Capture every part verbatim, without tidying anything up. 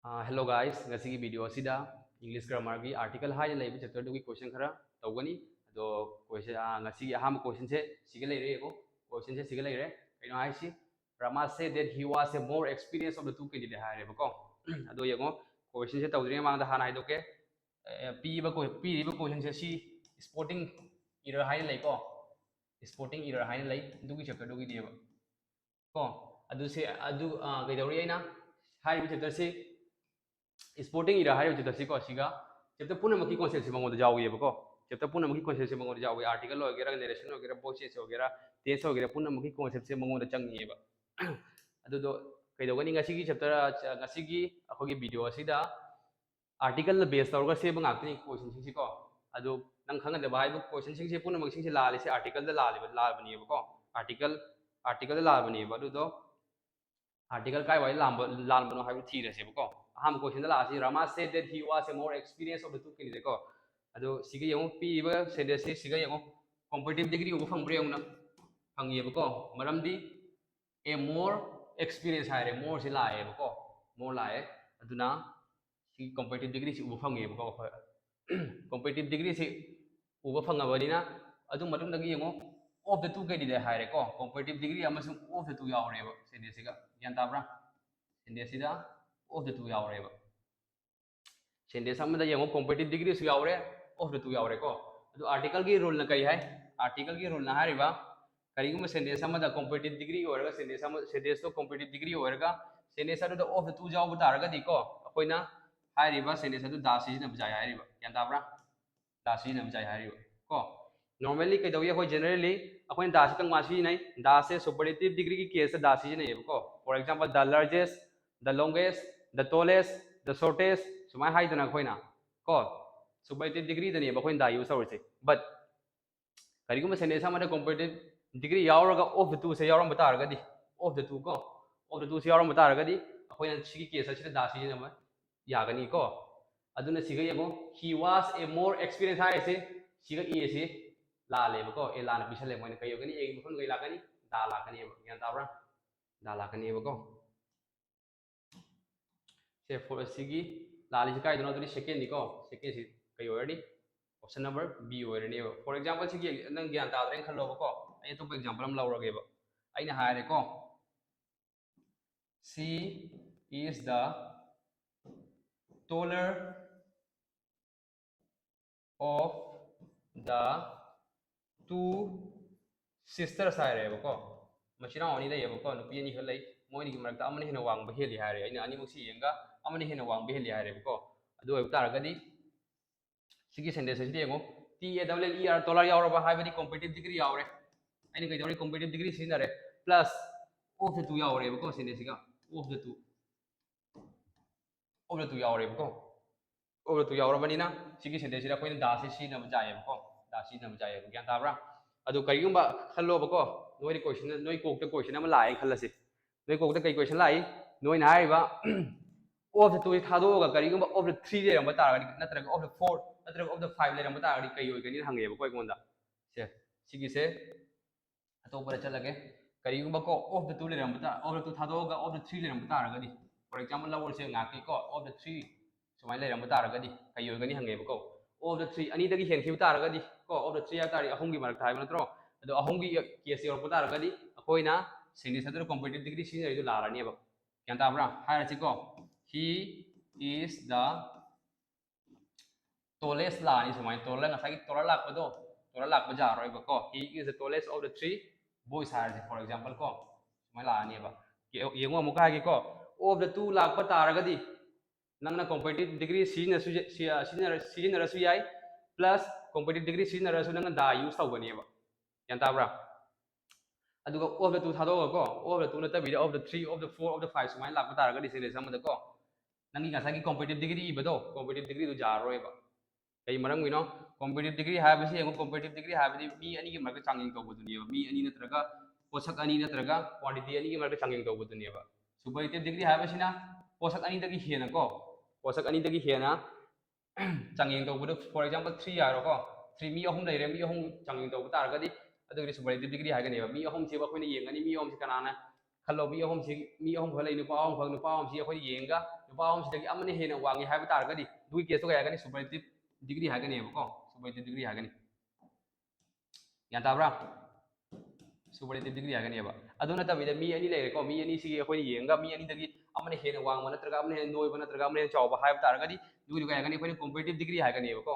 Hello guys, ꯉꯁꯤꯒꯤ video ꯑꯁꯤꯗ English grammarꯒꯤ article ꯍꯥꯏꯅ ꯂꯩꯕ chapterꯗꯨꯒꯤ question ꯈꯔ ꯇꯧꯒꯅꯤ꯫ ꯑꯗꯣ question, ꯉꯁꯤꯒꯤ ꯑꯍꯥꯟꯕ questionꯁꯦ ꯁꯤꯒ ꯂꯩꯔꯦ꯫ ꯌꯦꯡꯉꯣ, questionꯁꯦ ꯁꯤꯒ ꯂꯩꯔꯦ꯫ ꯀꯩꯅꯣ ꯍꯥꯏꯁꯤ, Rama said that he was a more experienced of the two candidate ꯍꯥꯏꯔꯦꯕꯀꯣ꯫ ꯑꯗꯣ ꯌꯦꯡꯉꯣ, questionꯁꯦ ꯇꯧꯗ꯭ꯔꯤꯉꯩ ꯃꯃꯥꯡꯗ ꯍꯥꯟꯅ ꯍꯥꯏꯗꯣꯛꯀꯦ꯫ ꯄꯤꯕ, ꯄꯤꯔꯤꯕ questionꯁꯦ ꯁꯤ sporting error ꯍꯥꯏꯅ ꯂꯩꯀꯣ꯫ Sporting error ꯍꯥꯏꯅ ꯂꯩ ꯑꯗꯨꯒꯤ chapterꯗꯨꯒꯤꯅꯦꯕ꯫ ꯀꯣ, ꯑꯗꯨꯁꯦ, ꯑꯗꯨ ꯀꯩꯗꯧꯔꯤ? ꯑꯩꯅ ꯍꯥꯏꯔꯤꯕ chapterꯁꯤ sporting error ꯍꯥꯏꯔꯤꯕ chapterꯁꯤꯀꯣ, ꯁꯤꯒ chapter ꯄꯨꯝꯅꯃꯛꯀꯤ conceptꯁꯦ ꯃꯉꯣꯟꯗ ꯌꯥꯎꯏꯕꯀꯣ꯫ Chapter ꯄꯨꯝꯅꯃꯛꯀꯤ conceptꯁꯦ ꯃꯉꯣꯟꯗ ꯌꯥꯎꯏ꯫ Article ꯑꯣꯏꯒꯦꯔꯥ, narration ꯑꯣꯏꯒꯦꯔꯥ, voice change ꯑꯣꯏꯒꯦꯔꯥ, tense ꯑꯣꯏꯒꯦꯔꯥ, ꯄꯨꯝꯅꯃꯛꯀꯤ conceptꯁꯦ ꯃꯉꯣꯟꯗ ꯆꯪꯉꯤꯑꯕ꯫ ꯑꯗꯨꯗꯣ ꯀꯩꯗꯧꯒꯅꯤ? ꯉꯁꯤꯒꯤ chapter, ꯉꯁꯤꯒꯤ ꯑꯩꯈꯣꯏꯒꯤ video ꯑꯁꯤꯗ articleꯅ base ꯇꯧꯔꯒ ꯁꯦꯝꯕ ꯉꯥꯛꯇꯅꯤ questionꯁꯤꯡꯁꯤꯀꯣ꯫ ꯑꯗꯨ ꯅꯪ ꯈꯪꯒꯗꯕ ꯍꯥꯏꯕ questionꯁꯤꯡꯁꯦ ꯄꯨꯝꯅꯃꯛꯁꯤꯡꯁꯦ ꯂꯥꯜꯂꯤꯁꯦ articleꯗ ꯂꯥꯜꯂꯤꯕ, ꯂꯥꯜꯂꯕꯅꯦꯕꯀꯣ꯫ Article, articleꯗ ꯂꯥꯜꯂꯤꯕꯅꯦꯕ꯫ ꯑꯗꯨꯗꯣ article ꯀꯥꯏ ꯋꯥꯏ ꯂꯥꯟꯕ, ꯂꯥꯟꯕꯅꯣ ꯍꯥꯏꯕꯗꯨ ꯊꯤꯔꯁꯦꯕꯀꯣ꯫ ꯑꯍꯥꯟꯕ questionꯗ ꯂꯥꯛꯑꯁꯤ, Rama said that he was a more experienced of the two candidate ꯀꯣ꯫ ꯑꯗꯣ ꯁꯤꯒ ꯌꯦꯡꯉꯣ, ꯄꯤꯔꯤꯕ sentenceꯁꯦ ꯁꯤꯒ ꯌꯦꯡꯉꯣ, comparative degree ꯎꯕ ꯐꯪꯕ꯭ꯔꯥ ꯌꯦꯡꯉꯨꯅ꯫ ꯐꯪꯉꯦꯕꯀꯣ꯫ ꯃꯔꯝꯗꯤ a more experience ꯍꯥꯏꯔꯦ, moreꯁꯤ ꯂꯥꯛꯑꯦꯕꯀꯣ, more ꯂꯥꯛꯑꯦ꯫ ꯑꯗꯨꯅ ꯁꯤ comparative degreeꯁꯤ ꯎꯕ ꯐꯪꯉꯦꯕꯀꯣ ꯑꯩꯈꯣꯏ꯫ Comparative degreeꯁꯤ ꯎꯕ ꯐꯪꯉꯕꯅꯤꯅ, ꯑꯗꯨ ꯃꯇꯨꯡꯗꯒꯤ ꯌꯦꯡꯉꯣ, of the two candidate ꯍꯥꯏꯔꯦꯀꯣ꯫ Comparative degree ꯑꯃꯁꯨꯡ of the two ꯌꯥꯎꯔꯦꯕ sentenceꯁꯤꯒ꯫ ꯒ꯭ꯌꯥꯟ ꯇꯥꯕ꯭ꯔꯥ? Sentenceꯁꯤꯗ of the two ꯌꯥꯎꯔꯦꯕ꯫ Sentence ꯑꯃꯗ ꯌꯦꯡꯉꯣ, comparative degreeꯁꯨ ꯌꯥꯎꯔꯦ, of the two ꯌꯥꯎꯔꯦꯀꯣ꯫ ꯑꯗꯨ articleꯒꯤ ruleꯅ ꯀꯔꯤ ꯍꯥꯏ? Articleꯒꯤ ruleꯅ ꯍꯥꯏꯔꯤꯕ, ꯀꯔꯤꯒꯨꯝꯕ sentence ꯑꯃꯗ comparative degree ꯑꯣꯏꯔꯒ, sentence ꯑꯃ, sentenceꯇꯣ comparative degree ꯑꯣꯏꯔꯒ sentence ꯑꯗꯨꯗ of the two ꯌꯥꯎꯕ ꯇꯥꯔꯒꯗꯤ ꯀꯣ, ꯑꯩꯈꯣꯏꯅ ꯍꯥꯏꯔꯤꯕ sentence ꯑꯗꯨ does ꯁꯤꯖꯤꯟꯅꯕ ꯌꯥꯏ ꯍꯥꯏꯔꯤꯕ꯫ ꯒ꯭ꯌꯥꯟ ꯇꯥꯕ꯭ꯔꯥ? Does ꯁꯤꯖꯤꯟꯅꯕ ꯌꯥꯏ ꯍꯥꯏꯔꯤꯕ ꯀꯣ꯫ Normally ꯀꯩꯗꯧꯏ? ꯑꯩꯈꯣꯏ generally ꯑꯩꯈꯣꯏꯅ doesꯁꯤ ꯀꯪꯃꯥ ꯁꯤꯖꯤꯟꯅꯩ꯫ Doesꯁꯦ superlative degreeꯒꯤ caseꯇ does ꯁꯤꯖꯤꯟꯅꯩꯌꯦꯕꯀꯣ꯫ For example, the largest, the longest, the tallest, the shortest, ꯁꯨꯃꯥꯏꯅ ꯍꯥꯏꯗꯅ ꯑꯩꯈꯣꯏꯅ ꯀꯣ, superlative degreeꯗꯅꯦꯕ ꯑꯩꯈꯣꯏꯅ does use ꯇꯧꯔꯤꯁꯦ꯫ But ꯀꯔꯤꯒꯨꯝꯕ sentence ꯑꯃꯗ comparative degree ꯌꯥꯎꯔꯒ of the twoꯁꯦ ꯌꯥꯎꯔꯝꯕ ꯇꯥꯔꯒꯗꯤ, of the two ꯀꯣ, of the twoꯁꯦ ꯌꯥꯎꯔꯝꯕ ꯇꯥꯔꯒꯗꯤ ꯑꯩꯈꯣꯏꯅ ꯁꯤꯒꯤ case ꯑꯁꯤꯗ does ꯁꯤꯖꯤꯟꯅꯕ ꯌꯥꯒꯅꯤꯀꯣ꯫ ꯑꯗꯨꯅ ꯁꯤꯒ ꯌꯦꯡꯉꯣ, he was a more experienced ꯍꯥꯏꯔꯤꯁꯦ ꯁꯤꯒ aꯁꯦ ꯂꯥꯜꯂꯦꯕꯀꯣ꯫ A ꯂꯥꯟꯅ ꯄꯤꯁꯜꯂꯦ ꯃꯣꯏꯅ꯫ ꯀꯩ ꯑꯣꯏꯒꯅꯤ? Aꯒꯤ ꯃꯐꯝꯗ ꯀꯩ ꯂꯥꯛꯀꯅꯤ? Does ꯂꯥꯛꯀꯅꯦꯕ꯫ ꯒ꯭ꯌꯥꯟ ꯇꯥꯕ꯭ꯔꯥ? Does ꯂꯥꯛꯀꯅꯦꯕꯀꯣ꯫ ꯁꯦ ꯁꯤꯒꯤ ꯂꯥꯜꯂꯤꯁꯤ ꯀꯥꯏꯗꯅꯣ? ꯑꯗꯨꯗꯤ second ꯅꯤꯀꯣ꯫ Second ꯁꯤ ꯀꯩ ꯑꯣꯏꯔꯅꯤ? Option number B ꯑꯣꯏꯔꯅꯤꯕ꯫ For example ꯁꯤꯒꯤ ꯅꯪ ꯒ꯭ꯌꯥꯟ ꯇꯥꯗ꯭ꯔꯦꯅ ꯈꯜꯂꯣꯕꯀꯣ꯫ ꯑꯩ ꯑꯇꯣꯞꯄ example ꯑꯃ ꯂꯧꯔꯒꯦꯕ꯫ ꯑꯩꯅ ꯍꯥꯏꯔꯦꯀꯣ, she is the taller of the two sisters ꯍꯥꯏꯔꯦꯕꯀꯣ꯫ ꯃꯆꯤꯟ ꯃꯅꯥꯎ ꯑꯅꯤ ꯂꯩꯌꯦꯕꯀꯣ, ꯅꯨꯄꯤ ꯑꯅꯤꯈꯛ ꯂꯩ꯫ ꯃꯣꯏ ꯑꯅꯤꯒꯤ ꯃꯔꯛꯇ ꯑꯃꯅ ꯍꯦꯟꯅ ꯋꯥꯡꯕ ꯍꯦꯜꯂꯤ ꯍꯥꯏꯔꯦ꯫ ꯑꯩꯅ ꯑꯅꯤꯃꯛꯁꯤ ꯌꯦꯡꯉꯒ ꯑꯃꯅ ꯍꯦꯟꯅ ꯋꯥꯡꯕ ꯍꯦꯜꯂꯤ ꯍꯥꯏꯔꯦꯕꯀꯣ꯫ ꯑꯗꯨ ꯑꯣꯏꯕ ꯇꯥꯔꯒꯗꯤ ꯁꯤꯒꯤ sentence ꯑꯁꯤꯗ ꯌꯦꯡꯉꯨ, T A L L E R, taller ꯌꯥꯎꯔꯕ ꯍꯥꯏꯕꯗꯤ comparative degree ꯌꯥꯎꯔꯦ꯫ ꯑꯩꯅ ꯀꯩꯗꯧꯔꯦ? Comparative degree ꯁꯤꯖꯤꯟꯅꯔꯦ꯫ Plus of the two ꯌꯥꯎꯔꯦꯕꯀꯣ, sentence ꯁꯤꯒ of the two, of the two ꯌꯥꯎꯔꯦꯕꯀꯣ꯫ Of the two ꯌꯥꯎꯔꯕꯅꯤꯅ ꯁꯤꯒꯤ sentence ꯁꯤꯗ ꯑꯩꯈꯣꯏꯅ ꯗꯥꯁꯦ ꯁꯤꯖꯤꯟꯅꯕ ꯌꯥꯏꯌꯦꯕꯀꯣ꯫ ꯗꯥ ꯁꯤꯖꯤꯟꯅꯕ ꯌꯥꯏꯌꯦꯕ꯫ ꯒ꯭ꯌꯥꯟ ꯇꯥꯕ꯭ꯔꯥ? ꯑꯗꯨ ꯀꯔꯤꯒꯨꯝꯕ ꯈꯜꯂꯣꯕꯀꯣ, ꯅꯣꯏꯗꯤ question, ꯅꯣꯏ ꯀꯣꯛꯇ question ꯑꯃ ꯂꯥꯛꯑꯦꯅ ꯈꯜꯂꯁꯤ꯫ ꯅꯣꯏ ꯀꯣꯛꯇ ꯀꯩ question ꯂꯥꯛꯏ? ꯅꯣꯏꯅ ꯍꯥꯏꯔꯤꯕ of the two ꯁꯤ ꯊꯥꯗꯣꯛꯑꯒ ꯀꯔꯤꯒꯨꯝꯕ of the three ꯂꯩꯔꯝꯕ ꯇꯥꯔꯒꯗꯤ, ꯅꯠꯇ꯭ꯔꯒ of the four, ꯅꯠꯇ꯭ꯔꯒ of the five ꯂꯩꯔꯝꯕ ꯇꯥꯔꯒꯗꯤ ꯀꯩ ꯑꯣꯏꯒꯅꯤꯅ ꯍꯪꯉꯦꯕꯀꯣ ꯑꯩꯉꯣꯟꯗ꯫ ꯁꯦ, ꯁꯤꯒꯤꯁꯦ ꯑꯇꯣꯞꯄꯗ ꯆꯠꯂꯒꯦ꯫ ꯀꯔꯤꯒꯨꯝꯕ ꯀꯣ of the two ꯂꯩꯔꯝꯕ ꯇꯥ-, of the two ꯊꯥꯗꯣꯛꯑꯒ of the three ꯂꯩꯔꯝꯕ ꯇꯥꯔꯒꯗꯤ, for example ꯂꯧꯔꯁꯦ ꯉꯥꯛꯀꯤ ꯀꯣ, of the three ꯁꯨꯃꯥꯏꯅ ꯂꯩꯔꯝꯕ ꯇꯥꯔꯒꯗꯤ ꯀꯩ ꯑꯣꯏꯒꯅꯤ ꯍꯪꯉꯦꯕꯀꯣ꯫ Of the three ꯑꯅꯤꯗꯒꯤ ꯍꯦꯟꯈꯤꯕ ꯇꯥꯔꯒꯗꯤ ꯀꯣ, of the three ꯍꯥꯏ ꯇꯥꯔꯗꯤ ꯑꯍꯨꯝꯒꯤ ꯃꯔꯛꯇ ꯍꯥꯏꯕ ꯅꯠꯇ꯭ꯔꯣ? ꯑꯗꯣ ꯑꯍꯨꯝꯒꯤ case ꯌꯧꯔꯛꯄ ꯇꯥꯔꯒꯗꯤ ꯑꯩꯈꯣꯏꯅ sentence ꯑꯗꯨꯗ comparative degree ꯁꯤꯖꯤꯟꯅꯔꯤꯗꯣ ꯂꯥꯜꯂꯅꯦꯕ꯫ ꯒ꯭ꯌꯥꯟ ꯇꯥꯕ꯭ꯔꯥ? ꯍꯥꯏꯔꯁꯤꯀꯣ, he is the tallest ꯂꯥꯛꯑꯅꯤ ꯁꯨꯃꯥꯏꯅ꯫ Taller, ꯉꯁꯥꯏꯒꯤ taller ꯂꯥꯛꯄꯗꯣ, taller ꯂꯥꯛꯄ ꯌꯥꯔꯣꯏꯕꯀꯣ꯫ He is the tallest of the three boys ꯍꯥꯏꯔꯁꯦ, for example ꯀꯣ, ꯁꯨꯃꯥꯏꯅ ꯂꯥꯛꯑꯅꯦꯕ꯫ ꯌꯦ-, ꯌꯦꯡꯉꯣ ꯑꯃꯨꯛꯀ ꯍꯥꯏꯒꯦꯀꯣ, of the two ꯂꯥꯛꯄ ꯇꯥꯔꯒꯗꯤ ꯅꯪꯅ comparative degree ꯁꯤꯖꯤꯟꯅꯁꯨ ꯌꯥ-, ꯁꯤ-, ꯑ, ꯁꯤꯖꯤꯟꯅꯔ-, ꯁꯤꯖꯤꯟꯅꯔꯁꯨ ꯌꯥꯏ, plus comparative degree ꯁꯤꯖꯤꯟꯅꯔꯁꯨ ꯅꯪꯅ the use ꯇꯧꯒꯅꯦꯕ꯫ ꯒ꯭ꯌꯥꯟ ꯇꯥꯕ꯭ꯔꯥ? ꯑꯗꯨꯒ of the two ꯊꯥꯗꯣꯛꯑꯒꯀꯣ, of the two ꯅꯠꯇꯕꯤꯗ of the three, of the four, of the five ꯁꯨꯃꯥꯏꯅ ꯂꯥꯛꯄ ꯇꯥꯔꯒꯗꯤ sentence ꯑꯃꯗꯀꯣ, ꯅꯪꯒꯤ ꯉꯁꯥꯏꯒꯤ comparative degree ꯏꯕꯗꯣ, comparative degreeꯗꯨ ꯌꯥꯔꯔꯣꯏꯕ꯫ ꯀꯩ ꯃꯔꯝꯒꯤꯅꯣ? Comparative degree ꯍꯥꯏꯕꯁꯤ ꯌꯦꯡꯉꯨ, comparative degree ꯍꯥꯏꯕꯗꯤ ꯃꯤ ꯑꯅꯤꯒꯤ ꯃꯔꯛꯇ ꯆꯥꯡꯌꯦꯡ ꯇꯧꯕꯗꯨꯅꯦꯕ꯫ ꯃꯤ ꯑꯅꯤ ꯅꯠꯇ꯭ꯔꯒ ꯄꯣꯠꯁꯛ ꯑꯅꯤ ꯅꯠꯇ꯭ꯔꯒ quantity ꯑꯅꯤꯒꯤ ꯃꯔꯛꯇ ꯆꯥꯡꯌꯦꯡ ꯇꯧꯕꯗꯨꯅꯦꯕ꯫ Superlative degree ꯍꯥꯏꯕꯁꯤꯅ ꯄꯣꯠꯁꯛ ꯑꯅꯤꯗꯒꯤ ꯍꯦꯟꯅꯀꯣ, ꯄꯣꯠꯁꯛ ꯑꯅꯤꯗꯒꯤ ꯍꯦꯟꯅ ꯆꯥꯡꯌꯦꯡ ꯇꯧꯕꯗ, for example three ꯍꯥꯏꯔꯣꯀꯣ, three, ꯃꯤ ꯑꯍꯨꯝ ꯂꯩꯔꯦ, ꯃꯤ ꯑꯍꯨꯝ ꯆꯥꯡꯌꯦꯡ ꯇꯧꯕ ꯇꯥꯔꯒꯗꯤ ꯑꯗꯨꯒꯤꯗꯤ superlative degree ꯍꯥꯏꯒꯅꯦꯕ꯫ ꯃꯤ ꯑꯍꯨꯝꯁꯤꯕꯨ ꯑꯩꯈꯣꯏꯅ ꯌꯦꯡꯒꯅꯤ, ꯃꯤ ꯑꯍꯨꯝꯁꯤ ꯀꯅꯥꯅ ꯈꯜꯂꯣ, ꯃꯤ ꯑꯍꯨꯝꯁꯤ, ꯃꯤ ꯑꯍꯨꯝ ꯈꯛ ꯂꯩ, ꯅꯨꯄꯥ ꯑꯍꯨꯝꯈꯛ, ꯅꯨꯄꯥ ꯑꯍꯨꯝꯁꯤ ꯑꯩꯈꯣꯏꯅ ꯌꯦꯡꯉꯒ ꯅꯨꯄꯥ ꯑꯍꯨꯝꯁꯤꯗꯒꯤ ꯑꯃꯅ ꯍꯦꯟꯅ ꯋꯥꯡꯉꯤ ꯍꯥꯏꯕ ꯇꯥꯔꯒꯗꯤ ꯑꯗꯨꯒꯤ ꯀꯦꯁꯇꯣ ꯀꯩ ꯍꯥꯏꯒꯅꯤ? ꯁꯨꯄꯔꯂꯦꯇꯤꯚ ꯗꯤꯒ꯭ꯔꯤ ꯍꯥꯏꯒꯅꯦꯕꯀꯣ, ꯁꯨꯄꯔꯂꯦꯇꯤꯚ ꯗꯤꯒ꯭ꯔꯤ ꯍꯥꯏꯒꯅꯤ꯫ ꯒ꯭ꯌꯥꯟ ꯇꯥꯕ꯭ꯔꯥ? ꯁꯨꯄꯔꯂꯦꯇꯤꯚ ꯗꯤꯒ꯭ꯔꯤ ꯍꯥꯏꯒꯅꯦꯕ꯫ ꯑꯗꯨ ꯅꯠꯇꯕꯤꯗ ꯃꯤ ꯑꯅꯤ ꯂꯩꯔꯦꯀꯣ, ꯃꯤ ꯑꯅꯤꯁꯤꯒꯤ ꯑꯩꯈꯣꯏꯅ ꯌꯦꯡꯉꯒ ꯃꯤ ꯑꯅꯤꯗꯒꯤ ꯑꯃꯅ ꯍꯦꯟꯅ ꯋꯥꯡꯕ ꯅꯠꯇ꯭ꯔꯒ ꯑꯃꯅ ꯍꯦꯟꯅ ꯅꯣꯏꯕ ꯅꯠꯇ꯭ꯔꯒ ꯑꯃꯅ ꯍꯦꯟꯅ ꯆꯥꯎꯕ ꯍꯥꯏꯕ ꯇꯥꯔꯒꯗꯤ ꯑꯗꯨꯒꯤꯗꯣ ꯀꯩ ꯍꯥꯏꯒꯅꯤ? ꯑꯩꯈꯣꯏꯅ ꯀꯣꯝꯄꯤꯇꯤꯇꯤꯚ ꯗꯤꯒ꯭ꯔꯤ ꯍꯥꯏꯒꯅꯦꯕꯀꯣ꯫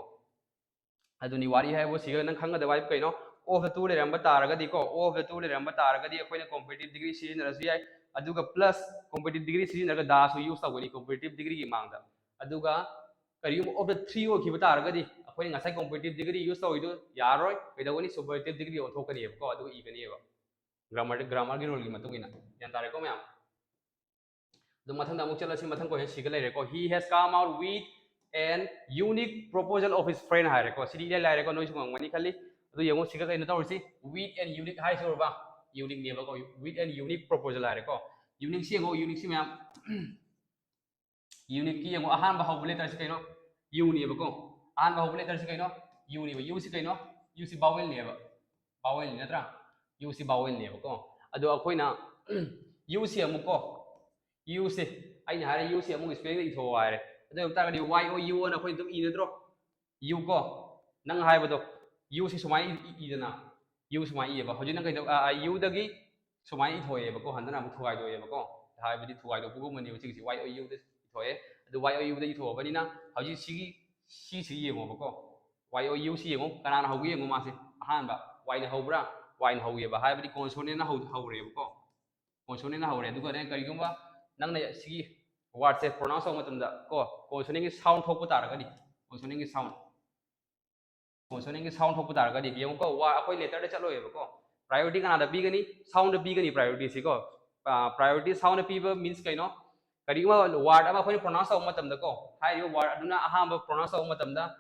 ꯑꯗꯨꯅꯤ ꯋꯥꯔꯤ ꯍꯥꯏꯕꯨ ꯁꯤꯒ ꯅꯪ ꯈꯪꯒꯗꯕ ꯍꯥꯏꯕꯨ ꯀꯩꯅꯣ? ꯑꯣꯐ ꯗ ꯇꯨ ꯂꯩꯔꯝꯕ ꯇꯥꯔꯒꯗꯤꯀꯣ, ꯑꯣꯐ ꯗ ꯇꯨ ꯂꯩꯔꯝꯕ ꯇꯥꯔꯒꯗꯤ ꯑꯩꯈꯣꯏꯅ ꯀꯣꯝꯄꯤꯇꯤꯇꯤꯚ ꯗꯤꯒ꯭ꯔꯤ ꯁꯤꯖꯤꯟꯅꯔꯁꯨ ꯌꯥꯏ, ꯑꯗꯨꯒ ꯄ꯭ꯂꯁ ꯀꯣꯝꯄꯤꯇꯤꯇꯤꯚ ꯗꯤꯒ꯭ꯔꯤ ꯁꯤꯖꯤꯟꯅꯔꯒ ꯗꯥꯁꯨ ꯌꯨꯁ ꯇꯧꯒꯅꯤ ꯀꯣꯝꯄꯤꯇꯤꯇꯤꯚ ꯗꯤꯒ꯭ꯔꯤꯒꯤ ꯃꯥꯡꯗ꯫ ꯑꯗꯨꯒ ꯀꯔꯤꯒꯨꯝꯕ ꯑꯣꯐ ꯗ ꯊ꯭ꯔꯤ ꯑꯣꯏꯈꯤꯕ ꯇꯥꯔꯒꯗꯤ ꯑꯩꯈꯣꯏꯅ ꯉꯁꯥꯏ ꯀꯣꯝꯄꯤꯇꯤꯇꯤꯚ ꯗꯤꯒ꯭ꯔꯤ ꯌꯨꯁ ꯇꯧꯔꯤꯗꯨ ꯌꯥꯔꯣꯏ, ꯀꯩꯗꯧꯒꯅꯤ? ꯁꯨꯄꯔꯂꯦꯇꯤꯚ ꯗꯤꯒ꯭ꯔꯤ ꯑꯣꯟꯊꯣꯛꯀꯅꯦꯕꯀꯣ, ꯑꯗꯨꯒ ꯏꯒꯅꯦꯕ ꯒ꯭ꯔꯥꯃꯔ, ꯒ꯭ꯔꯥꯃꯔꯒꯤ ꯔꯨꯜꯒꯤ ꯃꯇꯨꯡ ꯏꯟꯅ꯫ ꯒ꯭ꯌꯥꯟ ꯇꯥꯔꯦꯀꯣ ꯃꯌꯥꯝ? ꯑꯗꯨ ꯃꯊꯪꯗ ꯑꯃꯨꯛ ꯆꯠꯂꯁꯤ꯫ ꯃꯊꯪ ꯀꯣꯏꯁꯟ ꯁꯤꯒ ꯂꯩꯔꯦꯀꯣ꯫ He has come out with an unique proposal of his friend ꯍꯥꯏꯔꯦꯀꯣ꯫ ꯁꯤꯗꯤ ꯏꯂꯥꯏ ꯂꯥꯏꯔꯦꯀꯣ, ꯅꯣꯏꯁꯨ ꯉꯝꯒꯅꯤ ꯈꯜꯂꯤ꯫ ꯑꯗꯨ ꯌꯦꯡꯉꯣ, ꯁꯤꯒ ꯀꯩꯅꯣ ꯇꯧꯔꯤꯁꯤ? With an unique ꯍꯥꯏꯁꯤ ꯎꯔꯕ? Unique ꯅꯦꯕꯀꯣ, with an unique proposal ꯍꯥꯏꯔꯦꯀꯣ꯫ Unique ꯁꯤ ꯌꯦꯡꯉꯣ, unique ꯁꯤ ꯃꯌꯥꯝ, unique ꯀꯤ ꯌꯦꯡꯉꯣ, ꯑꯍꯥꯟꯕ ꯍꯧꯕ ꯂꯦꯇꯔꯁꯤ ꯀꯩꯅꯣ? U ꯅꯦꯕꯀꯣ꯫ ꯑꯍꯥꯟꯕ ꯍꯧꯕ ꯂꯦꯇꯔꯁꯤ ꯀꯩꯅꯣ? U ꯅꯦꯕ꯫ U ꯁꯤ ꯀꯩꯅꯣ? U ꯁꯤ vowel ꯅꯦꯕ꯫ Vowel ꯅꯠꯇ꯭ꯔꯥ? U ꯁꯤ vowel ꯅꯦꯕꯀꯣ꯫ ꯑꯗꯣ ꯑꯩꯈꯣꯏꯅ U ꯁꯤ ꯑꯃꯨꯛꯀꯣ, U ꯁꯤ, ꯑꯩꯅ ꯍꯥꯏꯔꯦ U ꯁꯤ ꯑꯃꯨꯛ spelling ꯗ ꯏꯊꯣꯛꯑꯣ ꯍꯥꯏꯔꯦ꯫ ꯑꯗꯨ ꯑꯣꯏꯕ ꯇꯥꯔꯒꯗꯤ Y O U ꯑꯅ ꯑꯩꯈꯣꯏ ꯑꯗꯨꯝ ꯏ ꯅꯠꯇ꯭ꯔꯣ? U ꯀꯣ, ꯅꯪ ꯍꯥꯏꯕꯗꯣ, U ꯁꯤ ꯁꯨꯃꯥꯏꯅ ꯏ-, ꯏ-, ꯏꯗꯅ, U ꯁꯨꯃꯥꯏꯅ ꯏꯌꯦꯕ꯫ ꯍꯧꯖꯤꯛ ꯅꯪ ꯀꯩꯗꯧ-, ꯑ, ꯑ, U ꯗꯒꯤ ꯁꯨꯃꯥꯏꯅ ꯏꯊꯣꯛꯑꯦꯕꯀꯣ, ꯍꯟꯗꯅ ꯑꯃꯨꯛ ꯊꯨꯒꯥꯏꯗꯣꯛꯑꯦꯕꯀꯣ, ꯍꯥꯏꯕꯗꯤ ꯊꯨꯒꯥꯏꯗꯣꯛꯄꯒꯨꯝꯕꯅꯦꯕ ꯁꯤꯒꯤꯁꯤ꯫ Y O U ꯗ ꯏꯊꯣꯛꯑꯦ꯫ ꯑꯗꯨ Y O U ꯗ ꯏꯊꯣꯛꯑꯕꯅꯤꯅ ꯍꯧꯖꯤꯛ ꯁꯤꯒꯤ, ꯁꯤꯁꯤ ꯌꯦꯡꯉꯣꯕꯀꯣ, Y O U ꯁꯤ ꯌꯦꯡꯉꯣ, ꯀꯅꯥꯅ ꯍꯧꯒꯦ ꯌꯦꯡꯉꯣ ꯃꯥꯁꯦ꯫ ꯑꯍꯥꯟꯕ Y ꯅ ꯍꯧꯕ꯭ꯔꯥ? Y ꯅ ꯍꯧꯋꯦꯕ, ꯍꯥꯏꯕꯗꯤ consonant ꯅ ꯍꯧ-, ꯍꯧꯔꯦꯕꯀꯣ꯫ Consonant ꯅ ꯍꯧꯔꯦ꯫ ꯑꯗꯨꯒꯅꯦ, ꯀꯔꯤꯒꯨꯝꯕ ꯅꯪꯅ ꯁꯤꯒꯤ word ꯁꯦ pronounce ꯇꯧꯕ ꯃꯇꯝꯗ ꯀꯣ, consonant ꯀꯤ sound ꯊꯣꯛꯄ ꯇꯥꯔꯒꯗꯤ, consonant ꯀꯤ sound, consonant ꯀꯤ sound ꯊꯣꯛꯄ ꯇꯥꯔꯒꯗꯤ, ꯌꯦꯡꯉꯨꯀꯣ, ꯋꯥ-, ꯑꯩꯈꯣꯏ letter ꯗ ꯆꯠꯂꯣꯏꯕꯀꯣ꯫ Priority ꯀꯅꯥꯗ ꯄꯤꯒꯅꯤ? Sound ꯗ ꯄꯤꯒꯅꯤ priority ꯁꯤ ꯀꯣ꯫ ꯑ, priority sound ꯗ ꯄꯤꯕ means ꯀꯩꯅꯣ? ꯀꯔꯤꯒꯨꯝꯕ word ꯑꯃ ꯑꯩꯈꯣꯏꯅ pronounce ꯇꯧꯕ ꯃꯇꯝꯗ ꯀꯣ, ꯍꯥꯏꯔꯤꯕ word ꯑꯗꯨꯅ ꯑꯍꯥꯟꯕ pronounce ꯇꯧꯕ ꯃꯇꯝꯗ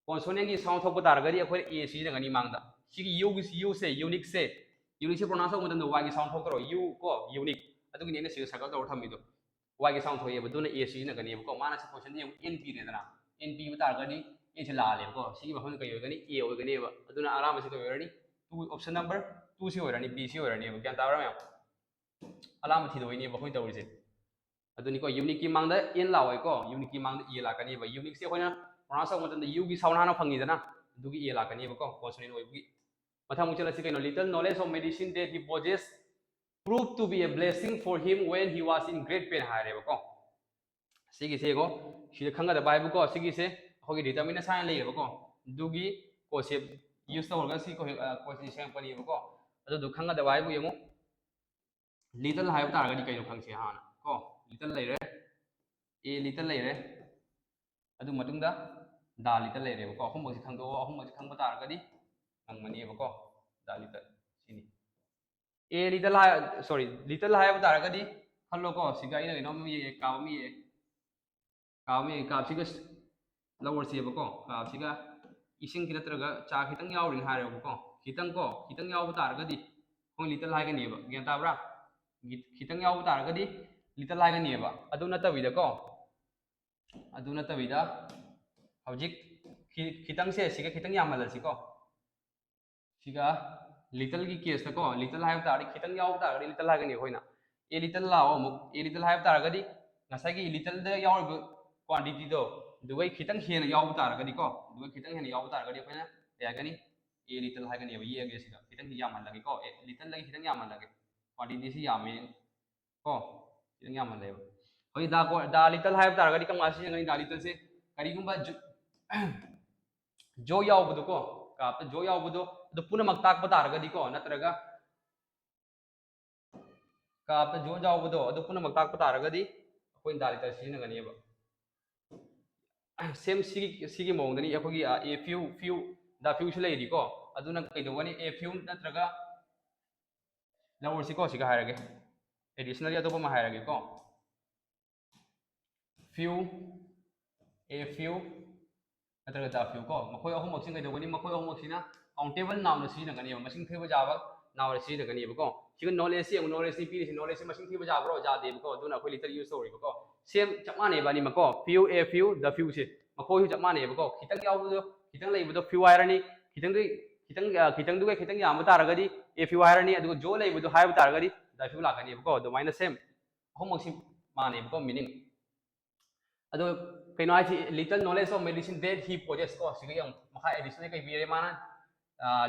consonant ꯀꯤ sound ꯊꯣꯛꯄ ꯇꯥꯔꯒꯗꯤ ꯑꯩꯈꯣꯏꯅ A ꯁꯤꯖꯤꯟꯅꯒꯅꯤ ꯃꯥꯡꯗ꯫ ꯁꯤꯒꯤ U ꯒꯤ, U ꯁꯦ, unique ꯁꯦ, unique ꯁꯦ pronounce ꯇꯧꯕ ꯃꯇꯝꯗ Y ꯒꯤ sound ꯊꯣꯛꯇꯔꯣ? U ꯀꯣ, unique꯫ ꯑꯗꯨꯒꯤꯅꯤ ꯑꯩꯅ ꯁꯤꯗ circle ꯇꯧꯔ ꯊꯝꯃꯤꯗꯣ꯫ Y ꯒꯤ sound ꯊꯣꯛꯑꯦꯕ, ꯑꯗꯨꯅ A ꯁꯤꯖꯤꯟꯅꯒꯅꯦꯕꯀꯣ꯫ ꯃꯥꯅ ꯁꯤ question ꯁꯦ ꯌꯦꯡꯉꯨ, N ꯄꯤꯔꯦꯗꯅ꯫ N ꯄꯤꯕ ꯇꯥꯔꯒꯗꯤ N ꯁꯦ ꯂꯥꯜꯂꯦꯕꯀꯣ꯫ ꯁꯤꯒꯤ ꯃꯐꯝꯗ ꯀꯩ ꯑꯣꯏꯒꯅꯤ? A ꯑꯣꯏꯒꯅꯦꯕ꯫ ꯑꯗꯨꯅ ꯑꯔꯥꯟꯕꯁꯤ ꯀꯩ ꯑꯣꯏꯔꯅꯤ? Two, option number two ꯁꯤ ꯑꯣꯏꯔꯅꯤ, B ꯁꯤ ꯑꯣꯏꯔꯅꯦꯕ꯫ ꯒ꯭ꯌꯥꯟ ꯇꯥꯕ꯭ꯔꯥ ꯃꯌꯥꯝ? ꯑꯂꯥꯝꯕ ꯊꯤꯗꯣꯛꯏꯅꯦꯕ ꯑꯩꯈꯣꯏꯅ ꯇꯧꯔꯤꯁꯦ꯫ ꯑꯗꯨꯅꯤꯀꯣ, ꯌꯨꯅꯤꯠꯀꯤ ꯃꯥꯡꯗ ꯑꯦꯟ ꯂꯥꯛꯑꯣꯏꯀꯣ, ꯌꯨꯅꯤꯠꯀꯤ ꯃꯥꯡꯗ ꯑꯦ ꯂꯥꯛꯀꯅꯦꯕ꯫ ꯌꯨꯅꯤꯠꯁꯦ ꯑꯩꯈꯣꯏꯅ ꯄ꯭ꯔꯣꯅꯥꯎꯟꯁ ꯇꯧꯕ ꯃꯇꯝꯗ ꯌꯨꯒꯤ ꯁꯥꯎꯟ ꯍꯥꯟꯅ ꯐꯪꯉꯤꯗꯅ, ꯑꯗꯨꯒꯤ ꯑꯦ ꯂꯥꯛꯀꯅꯦꯕꯀꯣ, ꯀꯣꯟꯁꯣꯅꯦꯟ ꯑꯣꯏꯕꯒꯤ꯫ ꯃꯊꯪ ꯑꯃꯨꯛ ꯆꯠꯂꯁꯤ ꯀꯩꯅꯣ, little knowledge of medicine that he possessed proved to be a blessing for him when he was in great pain ꯍꯥꯏꯔꯦꯕꯀꯣ꯫ ꯁꯤꯒꯤꯁꯦ ꯌꯦꯡꯉꯣ, ꯁꯤꯗ ꯈꯪꯒꯗꯕ ꯍꯥꯏꯕꯨꯀꯣ, ꯁꯤꯒꯤꯁꯦ ꯑꯩꯈꯣꯏꯒꯤ ꯗꯤꯇꯔꯃꯤꯅꯦꯟꯁ ꯍꯥꯏꯅ ꯂꯩꯌꯦꯕꯀꯣ, ꯑꯗꯨꯒꯤ ꯀꯣꯟꯁꯦꯞ ꯌꯨꯁ ꯇꯧꯔꯒ ꯁꯤ ꯀꯣꯟꯁꯦꯞ ꯁꯦꯝꯃꯛꯄꯅꯦꯕꯀꯣ꯫ ꯑꯗꯨꯗꯣ ꯈꯪꯒꯗꯕ ꯍꯥꯏꯕꯨ ꯌꯦꯡꯉꯣ, ꯂꯤꯇꯜ ꯍꯥꯏꯕ ꯇꯥꯔꯒꯗꯤ ꯀꯩꯅꯣ ꯈꯪꯁꯦ ꯍꯥꯟꯅ ꯀꯣ꯫ ꯂꯤꯇꯜ ꯂꯩꯔꯦ, ꯑꯦ ꯂꯤꯇꯜ ꯂꯩꯔꯦ, ꯑꯗꯨ ꯃꯇꯨꯡꯗ ꯗ ꯂꯤꯇꯜ ꯂꯩꯔꯦꯕꯀꯣ꯫ ꯑꯍꯨꯝꯃꯛꯁꯤ ꯈꯪꯗꯣꯛꯑꯣ, ꯑꯍꯨꯝꯃꯛꯁꯤ ꯈꯪꯕ ꯇꯥꯔꯒꯗꯤ ꯉꯝꯒꯅꯤꯕꯀꯣ꯫ ꯗ ꯂꯤꯇꯜ ꯁꯤꯅꯤ꯫ ꯑꯦ ꯂꯤꯇꯜ ꯍꯥꯏ, ꯁꯣꯔꯤ, ꯂꯤꯇꯜ ꯍꯥꯏꯕ ꯇꯥꯔꯒꯗꯤ ꯈꯜꯂꯣꯀꯣ꯫ ꯁꯤꯒ ꯑꯩꯅ ꯀꯩꯅꯣꯝ ꯌꯦꯛꯑꯦ, ꯀꯥꯞ ꯑꯃ ꯌꯦꯛꯑꯦ, ꯀꯥꯞ ꯑꯃ ꯌꯦꯛꯑꯦ, ꯀꯥꯞꯁꯤꯒ ꯂꯧꯔꯁꯦꯕꯀꯣ꯫ ꯀꯥꯞꯁꯤꯒ ꯏꯁꯤꯡ ꯅꯠꯇ꯭ꯔꯒ ꯆꯥ ꯈꯤꯇꯪ ꯌꯥꯎꯔꯤꯅ ꯍꯥꯏꯔꯦꯕꯀꯣ꯫ ꯈꯤꯇꯪ ꯀꯣ, ꯈꯤꯇꯪ ꯌꯥꯎꯕ ꯇꯥꯔꯒꯗꯤ ꯑꯩꯈꯣꯏ ꯂꯤꯇꯜ ꯍꯥꯏꯒꯅꯦꯕ꯫ ꯒ꯭ꯌꯥꯟ ꯇꯥꯕ꯭ꯔꯥ? ꯈꯤ-, ꯈꯤꯇꯪ ꯌꯥꯎꯕ ꯇꯥꯔꯒꯗꯤ ꯂꯤꯇꯜ ꯍꯥꯏꯒꯅꯦꯕ꯫ ꯑꯗꯨ ꯅꯠꯇꯕꯤꯗꯀꯣ, ꯑꯗꯨ ꯅꯠꯇꯕꯤꯗ ꯍꯧꯖꯤꯛ ꯈꯤ-, ꯈꯤꯇꯪꯁꯦ ꯁꯤꯒ ꯈꯤꯇꯪ ꯌꯥꯝꯍꯜꯂꯁꯤꯀꯣ꯫ ꯁꯤꯒ ꯂꯤꯇꯜꯒꯤ ꯀꯦꯁꯇꯀꯣ, ꯂꯤꯇꯜ ꯍꯥꯏꯕ ꯇꯥꯔꯗꯤ ꯈꯤꯇꯪ ꯌꯥꯎꯕ ꯇꯥꯔꯒꯗꯤ ꯂꯤꯇꯜ ꯍꯥꯏꯒꯅꯤ ꯑꯩꯈꯣꯏꯅ꯫ ꯑꯦ ꯂꯤꯇꯜ ꯂꯥꯛꯑꯣ ꯑꯃꯨꯛ, ꯑꯦ ꯂꯤꯇꯜ ꯍꯥꯏꯕ ꯇꯥꯔꯒꯗꯤ ꯉꯁꯥꯏꯒꯤ ꯂꯤꯇꯜꯗ ꯌꯥꯎꯔꯤꯕ ꯀ꯭ꯋꯥꯟꯇꯤꯇꯤꯗꯣ ꯑꯗꯨꯒꯩ ꯈꯤꯇꯪ ꯍꯦꯟꯅ ꯌꯥꯎꯕ ꯇꯥꯔꯒꯗꯤꯀꯣ, ꯑꯗꯨꯒꯩ ꯈꯤꯇꯪ ꯍꯦꯟꯅ ꯌꯥꯎꯕ ꯇꯥꯔꯒꯗꯤ ꯑꯩꯈꯣꯏꯅ ꯀꯩ ꯍꯥꯏꯒꯅꯤ? ꯑꯦ ꯂꯤꯇꯜ ꯍꯥꯏꯒꯅꯦꯕ꯫ ꯌꯦꯛꯑꯒꯦ ꯁꯤꯗ ꯈꯤꯇꯪ ꯌꯥꯝꯍꯜꯂꯒꯦꯀꯣ, ꯑꯦ ꯂꯤꯇꯜꯗꯒꯤ ꯈꯤꯇꯪ ꯌꯥꯝꯍꯜꯂꯒꯦ, ꯀ꯭ꯋꯥꯟꯇꯤꯇꯤꯁꯤ ꯌꯥꯝꯃꯦ ꯀꯣ, ꯈꯤꯇꯪ ꯌꯥꯝꯍꯜꯂꯦꯕ꯫ ꯍꯧꯖꯤꯛ ꯗ ꯀꯣ-, ꯗ ꯂꯤꯇꯜ ꯍꯥꯏꯕ ꯇꯥꯔꯒꯗꯤ ꯀꯔꯝ ꯀꯥꯟꯗ ꯁꯤꯖꯤꯟꯅꯒꯅꯤ? ꯗ ꯂꯤꯇꯜꯁꯦ ꯀꯔꯤꯒꯨꯝꯕ ꯖꯣ-, ꯖꯣ ꯌꯥꯎꯕꯗꯣꯀꯣ, ꯀꯥꯞꯇ ꯖꯣ ꯌꯥꯎꯕꯗꯣ, ꯑꯗꯨ ꯄꯨꯝꯅꯃꯛ ꯇꯥꯛꯄ ꯇꯥꯔꯒꯗꯤꯀꯣ, ꯅꯠꯇ꯭ꯔꯒ ꯀꯥꯞꯇ ꯖꯣ ꯌꯥꯎꯕꯗꯣ ꯑꯗꯨ ꯄꯨꯝꯅꯃꯛ ꯇꯥꯛꯄ ꯇꯥꯔꯒꯗꯤ ꯑꯩꯈꯣꯏꯅ ꯗ ꯂꯤꯇꯜ ꯁꯤꯖꯤꯟꯅꯒꯅꯦꯕ꯫ ꯁꯦꯝ ꯁꯤꯒꯤ, ꯁꯤꯒꯤ ꯃꯑꯣꯡꯗꯅꯤ ꯑꯩꯈꯣꯏꯒꯤ, ꯑ, ꯑꯦ ꯐ꯭ꯌꯨ, ꯐ꯭ꯌꯨ, ꯗ ꯐ꯭ꯌꯨꯁꯨ ꯂꯩꯔꯤꯀꯣ꯫ ꯑꯗꯨꯅ ꯀꯩꯗꯧꯒꯅꯤ? ꯑꯦ ꯐ꯭ꯌꯨ ꯅꯠꯇ꯭ꯔꯒ ꯂꯧꯔꯁꯤꯀꯣ, ꯁꯤꯒ ꯍꯥꯏꯔꯒꯦ꯫ ꯑꯦꯗꯤꯁꯅꯦꯜꯂꯤ ꯑꯇꯣꯞꯄ ꯑꯃ ꯍꯥꯏꯔꯒꯦꯀꯣ꯫ ꯐ꯭ꯌꯨ, ꯑꯦ ꯐ꯭ꯌꯨ ꯅꯠꯇ꯭ꯔꯒ ꯗ ꯐ꯭ꯌꯨ ꯀꯣ꯫ ꯃꯈꯣꯏ ꯑꯍꯨꯝꯃꯛꯁꯤ ꯀꯩꯗꯧꯒꯅꯤ? ꯃꯈꯣꯏ ꯑꯍꯨꯝꯃꯛꯁꯤꯅ ꯀꯥꯎꯟꯇꯦꯕꯜ ꯅꯥꯎꯟꯗ ꯁꯤꯖꯤꯟꯅꯒꯅꯦꯕ, ꯃꯁꯤꯡ ꯊꯤꯕ ꯌꯥꯕ ꯅꯥꯎꯟꯗ ꯁꯤꯖꯤꯟꯅꯒꯅꯦꯕꯀꯣ꯫ ꯁꯤꯒ ꯅꯣꯂꯦꯖꯁꯤ ꯌꯦꯡꯉꯨ, ꯅꯣꯂꯦꯖꯁꯤ ꯄꯤꯔꯤꯁꯤ, ꯅꯣꯂꯦꯖꯁꯤ ꯃꯁꯤꯡ ꯊꯤꯕ ꯌꯥꯕ꯭ꯔꯣ? ꯌꯥꯗꯦꯕꯀꯣ꯫ ꯑꯗꯨꯅ ꯑꯩꯈꯣꯏ ꯂꯤꯇꯜ ꯌꯨꯁ ꯇꯧꯔꯤꯕꯀꯣ꯫ ꯁꯦꯝ ꯆꯞ ꯃꯥꯟꯅꯩꯕ ꯑꯅꯤꯃꯛꯀꯣ, ꯐ꯭ꯌꯨ, ꯑꯦ ꯐ꯭ꯌꯨ, ꯗ ꯐ꯭ꯌꯨꯁꯦ ꯃꯈꯣꯏꯁꯨ ꯆꯞ ꯃꯥꯟꯅꯩꯕꯀꯣ꯫ ꯈꯤꯇꯪ ꯌꯥꯎꯕꯗꯣ, ꯈꯤꯇꯪ ꯂꯩꯕꯗꯣ ꯐ꯭ꯌꯨ ꯍꯥꯏꯔꯅꯤ, ꯈꯤꯇꯪꯗꯨ, ꯈꯤꯇꯪ, ꯑ, ꯈꯤꯇꯪꯗꯨꯒ ꯈꯤꯇꯪ ꯌꯥꯝꯕ ꯇꯥꯔꯒꯗꯤ ꯑꯦ ꯐ꯭ꯌꯨ ꯍꯥꯏꯔꯅꯤ, ꯑꯗꯨꯒ ꯖꯣ ꯂꯩꯕꯗꯣ ꯍꯥꯏꯕ ꯇꯥꯔꯒꯗꯤ ꯗꯥꯏꯐꯤꯌꯨ ꯂꯥꯛꯀꯅꯦꯕꯀꯣ꯫ ꯑꯗꯨꯃꯥꯏꯅ ꯁꯦꯝ ꯑꯍꯨꯝꯃꯛꯁꯤ ꯃꯥꯟꯅꯩꯕꯀꯣ meaning꯫ ꯑꯗꯣ ꯀꯩꯅꯣ ꯍꯥꯏꯁꯤ, little knowledge of medicine that he possess ꯀꯣ, ꯁꯤꯒ ꯌꯦꯡꯉꯨ, ꯃꯈꯥ addition ꯀꯩ ꯄꯤꯔꯦ ꯃꯥꯅ?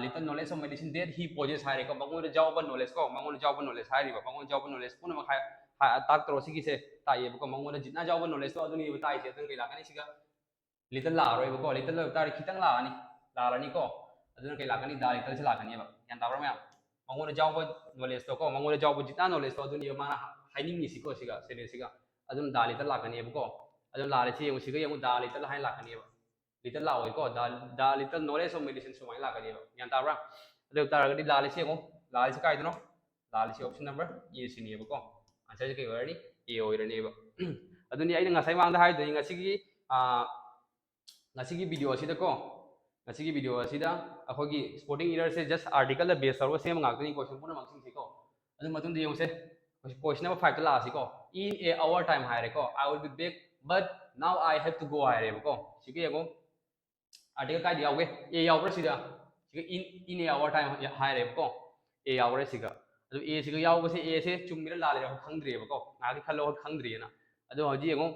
Little knowledge of medicine that he possess ꯍꯥꯏꯔꯦꯀꯣ, ꯃꯉꯣꯟꯗ ꯌꯥꯎꯕ knowledge ꯀꯣ, ꯃꯉꯣꯟꯗ ꯌꯥꯎꯕ knowledge ꯍꯥꯏꯔꯤꯕ, ꯃꯉꯣꯟꯗ ꯌꯥꯎꯕ knowledge ꯄꯨꯝꯅꯃꯛ ꯍꯥꯏ-, ꯍꯥꯏ-, ꯇꯥꯛꯇ꯭ꯔꯣ? ꯁꯤꯒꯤꯁꯦ ꯇꯥꯛꯑꯦꯕꯀꯣ, ꯃꯉꯣꯟꯗ ꯖꯤꯠꯅ ꯌꯥꯎꯕ knowledge ꯇꯣ ꯑꯗꯨꯅꯦꯕ ꯇꯥꯛꯏꯁꯦ꯫ ꯑꯗꯨꯅ ꯀꯩ ꯂꯥꯛꯀꯅꯤ ꯁꯤꯒ? Little ꯂꯥꯛꯑꯔꯣꯏꯕꯀꯣ, little ꯑꯣꯏꯕ ꯇꯥꯔꯗꯤ ꯈꯤꯇꯪ ꯂꯥꯛꯑꯅꯤ, ꯂꯥꯛꯑꯅꯤꯀꯣ꯫ ꯑꯗꯨꯅ ꯀꯩ ꯂꯥꯛꯀꯅꯤ? The little ꯁꯦ ꯂꯥꯛꯀꯅꯦꯕ꯫ ꯒ꯭ꯌꯥꯟ ꯇꯥꯕ꯭ꯔꯥ ꯃꯌꯥꯝ? ꯃꯉꯣꯟꯗ ꯌꯥꯎꯕ knowledge ꯇꯣ ꯀꯣ, ꯃꯉꯣꯟꯗ ꯌꯥꯎꯕ ꯖꯤꯠꯅ knowledge ꯇꯣ ꯑꯗꯨꯅꯦꯕ ꯃꯥꯅ ꯍꯥꯏꯅꯤꯡꯉꯤꯁꯤꯀꯣ, ꯁꯤꯒ sentence ꯁꯤꯒ꯫ ꯑꯗꯨꯝ the little ꯂꯥꯛꯀꯅꯦꯕꯀꯣ꯫ ꯑꯗꯨꯝ ꯂꯥꯜꯂꯦ ꯁꯤ ꯌꯦꯡꯉꯨ, ꯁꯤꯒ ꯌꯦꯡꯉꯨ, the little ꯍꯥꯏꯅ ꯂꯥꯛꯀꯅꯦꯕ꯫ Little ꯂꯥꯛꯑꯣꯏꯀꯣ, the, the little knowledge of medicine ꯁꯨꯃꯥꯏꯅ ꯂꯥꯛꯀꯅꯦꯕ꯫ ꯒ꯭ꯌꯥꯟ ꯇꯥꯕ꯭ꯔꯥ? ꯑꯗꯨ ꯑꯣꯏ ꯇꯥꯔꯒꯗꯤ ꯂꯥꯜꯂꯤꯁꯦ ꯌꯦꯡꯉꯣ, ꯂꯥꯜꯂꯤꯁꯦ ꯀꯥꯏꯗꯅꯣ? ꯂꯥꯜꯂꯤꯁꯦ option number A ꯁꯤꯅꯦꯕꯀꯣ꯫ Answer ꯁꯦ ꯀꯩ ꯑꯣꯏꯔꯅꯤ? A ꯑꯣꯏꯔꯅꯦꯕ꯫ ꯑꯗꯨꯅꯤ ꯑꯩꯅ ꯉꯁꯥꯏ ꯃꯃꯥꯡꯗ ꯍꯥꯏꯗꯣꯏꯅꯤ, ꯉꯁꯤꯒꯤ, ꯑꯥ, ꯉꯁꯤꯒꯤ video ꯑꯁꯤꯗꯀꯣ, ꯉꯁꯤꯒꯤ video ꯑꯁꯤꯗ ꯑꯩꯈꯣꯏꯒꯤ supporting error ꯁꯦ just article ꯗ base ꯇꯧꯔꯒ ꯁꯦꯝꯕ ꯉꯥꯛꯇꯅꯤ question ꯄꯨꯝꯅꯃꯛꯁꯤꯡꯁꯤꯀꯣ꯫ ꯑꯗꯨ ꯃꯇꯨꯡꯗ ꯌꯦꯡꯉꯨꯁꯦ, question number five ꯇ ꯂꯥꯛꯑꯁꯤꯀꯣ꯫ In a hour time ꯍꯥꯏꯔꯦꯀꯣ, I will be back, but now I have to go ꯍꯥꯏꯔꯦꯕꯀꯣ꯫ ꯁꯤꯒ ꯌꯦꯡꯉꯣ, article ꯀꯥꯏꯗ ꯌꯥꯎꯒꯦ? A ꯌꯥꯎꯕ꯭ꯔꯥ ꯁꯤꯗ? ꯁꯤꯒ in, in a hour time ꯍꯥꯏꯔꯦꯕꯀꯣ꯫ A ꯌꯥꯎꯔꯦ ꯁꯤꯒ꯫ ꯑꯗꯨ A ꯁꯤꯒ ꯌꯥꯎꯕꯁꯦ, A ꯁꯦ ꯆꯨꯝꯃꯤꯔ ꯂꯥꯜꯂꯤꯔ ꯑꯩꯈꯣꯏ ꯈꯪꯗ꯭ꯔꯤꯑꯕꯀꯣ꯫ ꯉꯥꯏꯍꯥꯛꯀꯤ ꯈꯜꯂꯣ, ꯑꯩꯈꯣꯏ ꯈꯪꯗ꯭ꯔꯤꯑꯅ꯫ ꯑꯗꯣ ꯍꯧꯖꯤꯛ ꯌꯦꯡꯉꯣ,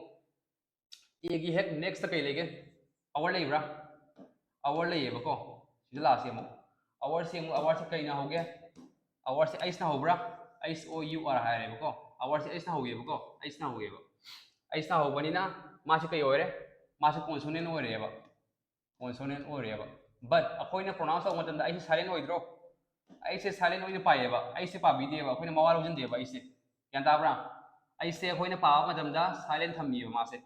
A ꯒꯤ ꯍꯦꯛ next ꯇ ꯀꯩ ꯂꯩꯒꯦ? Hour ꯂꯩꯕ꯭ꯔꯥ? Hour ꯂꯩꯌꯦꯕꯀꯣ꯫ ꯁꯤꯗ ꯂꯥꯛꯑꯁꯤ ꯑꯃꯨꯛ꯫ Hour ꯁꯦ ꯑꯃꯨꯛ, hour ꯁꯦ ꯀꯩꯅ ꯍꯧꯒꯦ? Hour ꯁꯦ H ꯅ ꯍꯧꯕ꯭ꯔꯥ? H O U R ꯍꯥꯏꯔꯦꯕꯀꯣ꯫ Hour ꯁꯦ H ꯅ ꯍꯧꯒꯦꯕꯀꯣ꯫ H ꯅ ꯍꯧꯒꯦꯕ꯫ H ꯅ ꯍꯧꯕꯅꯤꯅ ꯃꯥꯁꯦ ꯀꯩ ꯑꯣꯏꯔꯦ? ꯃꯥꯁꯦ consonant ꯑꯣꯏꯔꯦꯕ꯫ Consonant ꯑꯣꯏꯔꯦꯕ꯫ But ꯑꯩꯈꯣꯏꯅ pronounce ꯇꯧꯕ ꯃꯇꯝꯗ H ꯁꯦ silent ꯑꯣꯏꯗ꯭ꯔꯣ? H ꯁꯦ silent ꯑꯣꯏꯅ ꯄꯥꯏꯌꯦꯕ꯫ H ꯁꯦ ꯄꯥꯕꯤꯗꯦꯕ꯫ ꯑꯩꯈꯣꯏꯅ ꯃꯋꯥ ꯂꯧꯁꯤꯟꯗꯦꯕ H ꯁꯦ꯫ ꯒ꯭ꯌꯥꯟ ꯇꯥꯕ꯭ꯔꯥ? H ꯁꯦ ꯑꯩꯈꯣꯏꯅ ꯄꯥꯕ ꯃꯇꯝꯗ silent ꯊꯝꯃꯤꯕ ꯃꯥꯁꯦ꯫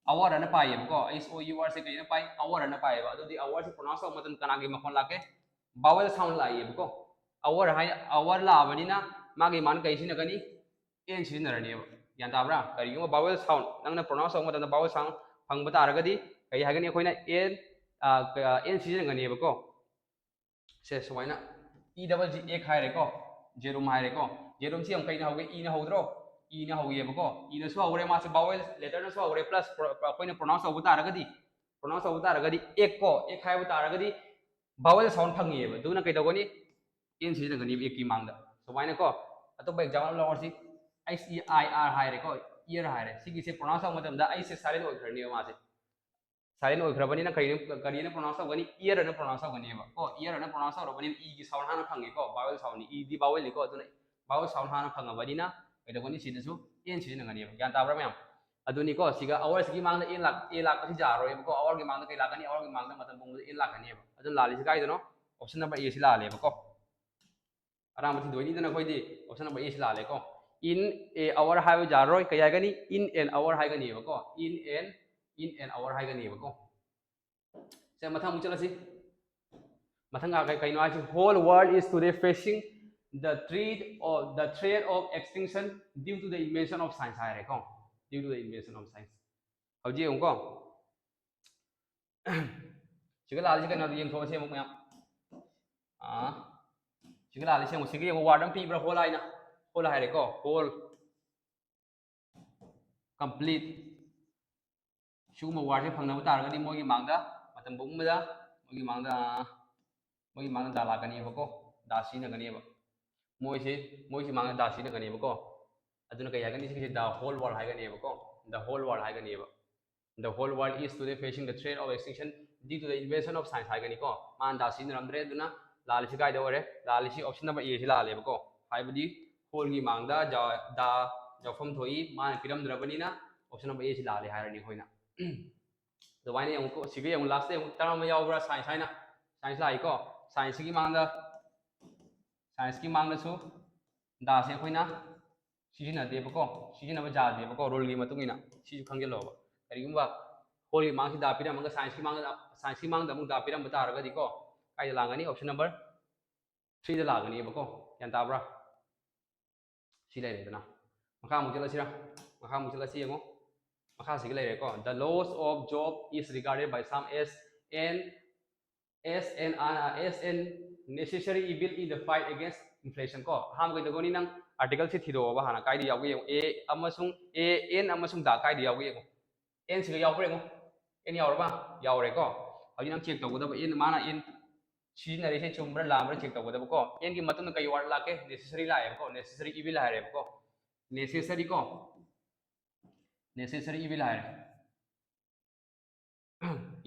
Hour ꯑꯅ ꯄꯥꯏꯌꯦꯕꯀꯣ꯫ H O U R ꯁꯦ ꯀꯩꯅ ꯄꯥꯏ? Hour ꯑꯅ ꯄꯥꯏꯌꯦꯕ꯫ ꯑꯗꯨꯗꯤ hour ꯁꯦ pronounce ꯇꯧꯕ ꯃꯇꯝꯗ ꯀꯅꯥꯒꯤ ꯃꯈꯣꯟ ꯂꯥꯛꯀꯦ? Vowel sound ꯂꯥꯛꯏꯌꯦꯕꯀꯣ꯫ Hour ꯍꯥꯏ, hour ꯂꯥꯛꯑꯕꯅꯤꯅ ꯃꯥꯒꯤ ꯃꯥꯅ ꯀꯩ ꯁꯤꯖꯤꯟꯅꯒꯅꯤ? N ꯁꯤꯖꯤꯟꯅꯔꯅꯦꯕ꯫ ꯒ꯭ꯌꯥꯟ ꯇꯥꯕ꯭ꯔꯥ? ꯀꯔꯤꯒꯨꯝꯕ vowel sound, ꯅꯪꯅ pronounce ꯇꯧꯕ ꯃꯇꯝꯗ vowel sound ꯐꯪꯕ ꯇꯥꯔꯒꯗꯤ ꯀꯩ ꯍꯥꯏꯒꯅꯤ? ꯑꯩꯈꯣꯏꯅ N, ꯑ, ꯀ-, N ꯁꯤꯖꯤꯟꯅꯒꯅꯦꯕꯀꯣ꯫ ꯁꯦ ꯁꯨꯃꯥꯏꯅ E double G, egg ꯍꯥꯏꯔꯦꯀꯣ, ꯌꯦꯔꯨꯝ ꯍꯥꯏꯔꯦꯀꯣ꯫ ꯌꯦꯔꯨꯝꯁꯤ ꯌꯥꯝ ꯀꯩꯅ ꯍꯧꯒꯦ? E ꯅ ꯍꯧꯗ꯭ꯔꯣ? E ꯅ ꯍꯧꯒꯦꯕꯀꯣ꯫ E ꯅꯁꯨ ꯍꯧꯔꯦ, ꯃꯥꯁꯦ vowel letter ꯅꯁꯨ ꯍꯧꯔꯦ, plus pro-, ꯑꯩꯈꯣꯏꯅ pronounce ꯇꯧꯕ ꯇꯥꯔꯒꯗꯤ, pronounce ꯇꯧꯕ ꯇꯥꯔꯒꯗꯤ egg ꯀꯣ, egg ꯍꯥꯏꯕ ꯇꯥꯔꯒꯗꯤ vowel sound ꯐꯪꯉꯤꯑꯕ꯫ ꯑꯗꯨꯅ ꯀꯩꯗꯧꯒꯅꯤ? N ꯁꯤꯖꯤꯟꯅꯒꯅꯤꯕ egg ꯀꯤ ꯃꯥꯡꯗ꯫ ꯁꯨꯃꯥꯏꯅꯀꯣ, ꯑꯇꯣꯞꯄ ꯑꯦꯛꯖꯥꯝꯄꯜ ꯂꯧꯔꯁꯤ꯫ ꯑꯩꯁ ꯏ ꯑꯥꯏ ꯑꯥꯔ ꯍꯥꯏꯔꯦꯀꯣ, ꯏꯌꯔ ꯍꯥꯏꯔꯦ꯫ ꯁꯤꯒꯤꯁꯦ ꯄ꯭ꯔꯣꯅꯥꯎꯟꯁ ꯇꯧꯕ ꯃꯇꯝꯗ ꯑꯩꯁꯦ ꯁꯥꯏꯂꯦꯟ ꯑꯣꯏꯈ꯭ꯔꯅꯦꯕ ꯃꯥꯁꯦ꯫ ꯁꯥꯏꯂꯦꯟ ꯑꯣꯏꯈ꯭ꯔꯕꯅꯤꯅ ꯀꯔꯤꯅ ꯀꯔꯤꯅ ꯄ꯭ꯔꯣꯅꯥꯎꯟꯁ ꯇꯧꯒꯅꯤ? ꯏꯌꯔ ꯑꯅ ꯄ꯭ꯔꯣꯅꯥꯎꯟꯁ ꯇꯧꯒꯅꯦꯕ ꯀꯣ꯫ ꯏꯌꯔ ꯑꯅ ꯄ꯭ꯔꯣꯅꯥꯎꯟꯁ ꯇꯧꯔꯕꯅꯤꯅ ꯏꯒꯤ ꯁꯥꯎꯟ ꯍꯥꯟꯅ ꯐꯪꯉꯦꯀꯣ, ꯚꯥꯋꯦꯜ ꯁꯥꯎꯟꯅꯤ꯫ ꯏꯗꯤ ꯚꯥꯋꯦꯜꯅꯤꯀꯣ, ꯑꯗꯨꯅ ꯚꯥꯋꯦꯜ ꯁꯥꯎꯟ ꯍꯥꯟꯅ ꯐꯪꯉꯕꯅꯤꯅ ꯀꯩꯗꯧꯒꯅꯤ? ꯁꯤꯗꯁꯨ ꯑꯦꯟ ꯁꯤꯖꯤꯟꯅꯒꯅꯦꯕ꯫ ꯒ꯭ꯌꯥꯟ ꯇꯥꯕ꯭ꯔꯥ ꯃꯌꯥꯝ? ꯑꯗꯨꯅꯤꯀꯣ, ꯁꯤꯒ ꯑꯋꯥꯔꯁꯤꯒꯤ ꯃꯥꯡꯗ ꯑꯦꯟ ꯂꯥꯛ ꯑꯦ ꯂꯥꯛꯄꯁꯤ ꯌꯥꯔꯣꯏꯕꯀꯣ꯫ ꯑꯋꯥꯔꯒꯤ ꯃꯥꯡꯗ ꯀꯩ ꯂꯥꯛꯀꯅꯤ? ꯑꯋꯥꯔꯒꯤ ꯃꯥꯡꯗ ꯃꯇꯝ ꯄꯨꯝꯕꯗ ꯑꯦꯟ ꯂꯥꯛꯀꯅꯦꯕ꯫ ꯑꯗꯨꯅ ꯂꯥꯜꯂꯤꯁꯤ ꯀꯥꯏꯗꯅꯣ? ꯑꯣꯞꯁꯟ ꯅꯝꯕꯔ ꯑꯦ ꯁꯤ ꯂꯥꯜꯂꯦꯕꯀꯣ꯫ ꯑꯔꯥꯟꯕ ꯊꯤꯗꯣꯛꯏꯅꯤꯗꯅ ꯑꯩꯈꯣꯏꯗꯤ꯫ ꯑꯣꯞꯁꯟ ꯅꯝꯕꯔ ꯑꯦ ꯁꯤ ꯂꯥꯜꯂꯦꯀꯣ꯫ ꯏꯟ ꯑꯦ ꯑꯋꯥꯔ ꯍꯥꯏꯕ ꯌꯥꯔꯔꯣꯏ꯫ ꯀꯩ ꯍꯥꯏꯒꯅꯤ? ꯏꯟ ꯑꯦꯟ ꯑꯋꯥꯔ ꯍꯥꯏꯒꯅꯦꯕꯀꯣ꯫ ꯏꯟ ꯑꯦꯟ ꯏꯟ ꯑꯦꯟ ꯑꯋꯥꯔ ꯍꯥꯏꯒꯅꯦꯕꯀꯣ꯫ ꯁꯦ, ꯃꯊꯪ ꯑꯃꯨꯛ ꯆꯠꯂꯁꯤ꯫ ꯃꯊꯪ ꯀꯩ ꯀꯩꯅꯣ ꯍꯥꯏꯁꯤ? Whole world is today facing the threat of the threat of extinction due to the invention of science ꯍꯥꯏꯔꯦꯀꯣ꯫ Due to the invention of science꯫ ꯍꯧꯖꯤꯛ ꯌꯦꯡꯉꯨꯀꯣ꯫ ꯁꯤꯒ ꯂꯥꯜꯂꯤꯁꯤ ꯀꯩꯅꯣ? ꯌꯦꯡꯊꯣꯛꯑꯁꯤ ꯑꯃꯨꯛ ꯃꯌꯥꯝ꯫ ꯑꯥ, ꯁꯤꯒ ꯂꯥꯜꯂꯤꯁꯤ ꯌꯦꯡꯉꯨ꯫ ꯁꯤꯒ ꯌꯦꯡꯉꯨ, ꯋꯥꯔꯗ ꯑꯃ ꯄꯤꯕ꯭ꯔꯥ? ꯍꯣꯜ ꯍꯥꯏꯅ꯫ ꯍꯣꯜ ꯍꯥꯏꯔꯦꯀꯣ꯫ ꯍꯣꯜ꯫ ꯀꯝꯄ꯭ꯂꯤꯠ꯫ ꯁꯤꯒꯨꯝꯕ ꯋꯥꯔꯗꯁꯦ ꯐꯪꯅꯕ ꯇꯥꯔꯒꯗꯤ ꯃꯣꯏꯒꯤ ꯃꯥꯡꯗ, ꯃꯇꯝ ꯄꯨꯝꯕꯗ ꯃꯣꯏꯒꯤ ꯃꯥꯡꯗ, ꯃꯣꯏꯒꯤ ꯃꯥꯡꯗ ꯗꯥ ꯂꯥꯛꯀꯅꯦꯕꯀꯣ꯫ ꯗꯥ ꯁꯤꯖꯤꯟꯅꯒꯅꯦꯕ꯫ ꯃꯣꯏꯁꯦ, ꯃꯣꯏꯁꯤ ꯃꯥꯡꯗ ꯗꯥ ꯁꯤꯖꯤꯟꯅꯒꯅꯦꯕꯀꯣ꯫ ꯑꯗꯨꯅ ꯀꯩ ꯍꯥꯏꯒꯅꯤ? ꯁꯤꯒꯤꯁꯦ the whole world ꯍꯥꯏꯒꯅꯦꯕꯀꯣ꯫ The whole world ꯍꯥꯏꯒꯅꯦꯕ꯫ The whole world is today facing the threat of extinction due to the invention of science ꯍꯥꯏꯒꯅꯤꯀꯣ꯫ ꯃꯥꯅ ꯗꯥ ꯁꯤꯖꯤꯟꯅꯔꯝꯗ꯭ꯔꯦ, ꯑꯗꯨꯅ ꯂꯥꯜꯂꯤꯁꯤ ꯀꯥꯏꯗ ꯑꯣꯏꯔꯦ? ꯂꯥꯜꯂꯤꯁꯤ ꯑꯣꯞꯁꯟ ꯅꯝꯕꯔ ꯑꯦꯁꯤ ꯂꯥꯜꯂꯦꯕꯀꯣ꯫ ꯍꯥꯏꯕꯗꯤ ꯍꯣꯜꯒꯤ ꯃꯥꯡꯗ ꯖ-, ꯗꯥ ꯌꯥꯎꯐꯝ ꯊꯣꯛꯏ, ꯃꯥꯅ ꯄꯤꯔꯝꯗ꯭ꯔꯕꯅꯤꯅ ꯑꯣꯞꯁꯟ ꯅꯝꯕꯔ ꯑꯦꯁꯤ ꯂꯥꯜꯂꯦ ꯍꯥꯏꯔꯅꯤ ꯑꯩꯈꯣꯏꯅ꯫ ꯑꯗꯨꯃꯥꯏꯅ ꯌꯦꯡꯉꯨꯀꯣ꯫ ꯁꯤꯒ ꯌꯦꯡꯉꯨ, ꯂꯥꯁꯇ ꯌꯦꯡꯉꯨ, ꯇꯔꯝ ꯑꯃ ꯌꯥꯎꯕ꯭ꯔꯥ? ꯁꯥꯏꯟꯁ ꯍꯥꯏꯅ꯫ ꯁꯥꯏꯟꯁ ꯂꯥꯛꯏꯀꯣ꯫ ꯁꯥꯏꯟꯁꯀꯤ ꯃꯥꯡꯗ, ꯁꯥꯏꯟꯁꯀꯤ ꯃꯥꯡꯗꯁꯨ ꯗꯥꯁꯦ ꯑꯩꯈꯣꯏꯅ ꯁꯤꯖꯤꯟꯅꯗꯦꯕꯀꯣ, ꯁꯤꯖꯤꯟꯅꯕ ꯌꯥꯗꯦꯕꯀꯣ, ꯔꯨꯜꯒꯤ ꯃꯇꯨꯡ ꯏꯟꯅ꯫ ꯁꯤꯁꯨ ꯈꯪꯖꯤꯜꯂꯣꯕ꯫ ꯀꯔꯤꯒꯨꯝꯕ ꯍꯣꯜꯒꯤ ꯃꯥꯡꯁꯤ ꯗꯥ ꯄꯤꯔꯝꯃꯒ ꯁꯥꯏꯟꯁꯀꯤ ꯃꯥꯡꯗ, ꯁꯥꯏꯟꯁꯀꯤ ꯃꯥꯡꯗ ꯑꯃꯨꯛ ꯗꯥ ꯄꯤꯔꯝꯕ ꯇꯥꯔꯒꯗꯤꯀꯣ, ꯀꯥꯏꯗ ꯂꯥꯛꯀꯅꯤ? ꯑꯣꯞꯁꯟ ꯅꯝꯕꯔ ꯊ꯭ꯔꯤꯗ ꯂꯥꯛꯀꯅꯦꯕꯀꯣ꯫ ꯒ꯭ꯌꯥꯟ ꯇꯥꯕ꯭ꯔꯥ? ꯁꯤ ꯂꯩꯔꯦꯗꯅ꯫ ꯃꯈꯥ ꯑꯃꯨꯛ ꯆꯠꯂꯁꯤꯔꯥ? ꯃꯈꯥ ꯑꯃꯨꯛ ꯆꯠꯂꯁꯤ ꯌꯦꯡꯉꯣ꯫ ꯃꯈꯥꯁꯤꯒ ꯂꯩꯔꯦꯀꯣ꯫ The loss of job is regarded by some as an, as an, uh, as an necessary evil in the fight against inflation ꯀꯣ꯫ ꯑꯍꯥꯟꯕ ꯀꯩꯗꯧꯒꯅꯤ? ꯅꯪ ꯑꯥꯔꯇꯤꯀꯜꯁꯤ ꯊꯤꯗꯣꯛꯑꯣꯕ ꯍꯥꯟꯅ꯫ ꯀꯥꯏꯗ ꯌꯥꯎꯒꯦ ꯌꯦꯡꯉꯣ꯫ ꯑꯦ ꯑꯃꯁꯨꯡ, ꯑꯦ, ꯑꯦꯟ ꯑꯃꯁꯨꯡ ꯗꯥ ꯀꯥꯏꯗ ꯌꯥꯎꯒꯦ ꯌꯦꯡꯉꯣ꯫ ꯑꯦꯟ ꯁꯤꯒ ꯌꯥꯎꯕ꯭ꯔꯥ ꯌꯦꯡꯉꯣ꯫ ꯑꯦꯟ ꯌꯥꯎꯔꯕ? ꯌꯥꯎꯔꯦꯀꯣ꯫ ꯍꯧꯖꯤꯛ ꯅꯪ ꯆꯦꯛ ꯇꯧꯒꯗꯕ ꯑꯦꯟ, ꯃꯥꯅ ꯑꯦꯟ, ꯁꯤꯖꯤꯟꯅꯔꯤꯁꯦ ꯆꯨꯝꯕ꯭ꯔꯥ ꯂꯥꯟꯕ꯭ꯔꯥ ꯆꯦꯛ ꯇꯧꯒꯗꯕꯀꯣ꯫ ꯑꯦꯟꯒꯤ ꯃꯇꯨꯡꯗ ꯀꯩ ꯋꯥꯔꯗ ꯂꯥꯛꯀꯦ? ꯅꯦꯁꯦꯁꯔꯤ ꯂꯥꯛꯑꯦꯕꯀꯣ, ꯅꯦꯁꯦꯁꯔꯤ ꯏꯚꯤꯜ ꯍꯥꯏꯔꯦꯕꯀꯣ, ꯅꯦꯁꯦꯁꯔꯤ ꯀꯣ, ꯅꯦꯁꯦꯁꯔꯤ ꯏꯚꯤꯜ ꯍꯥꯏꯔꯦ꯫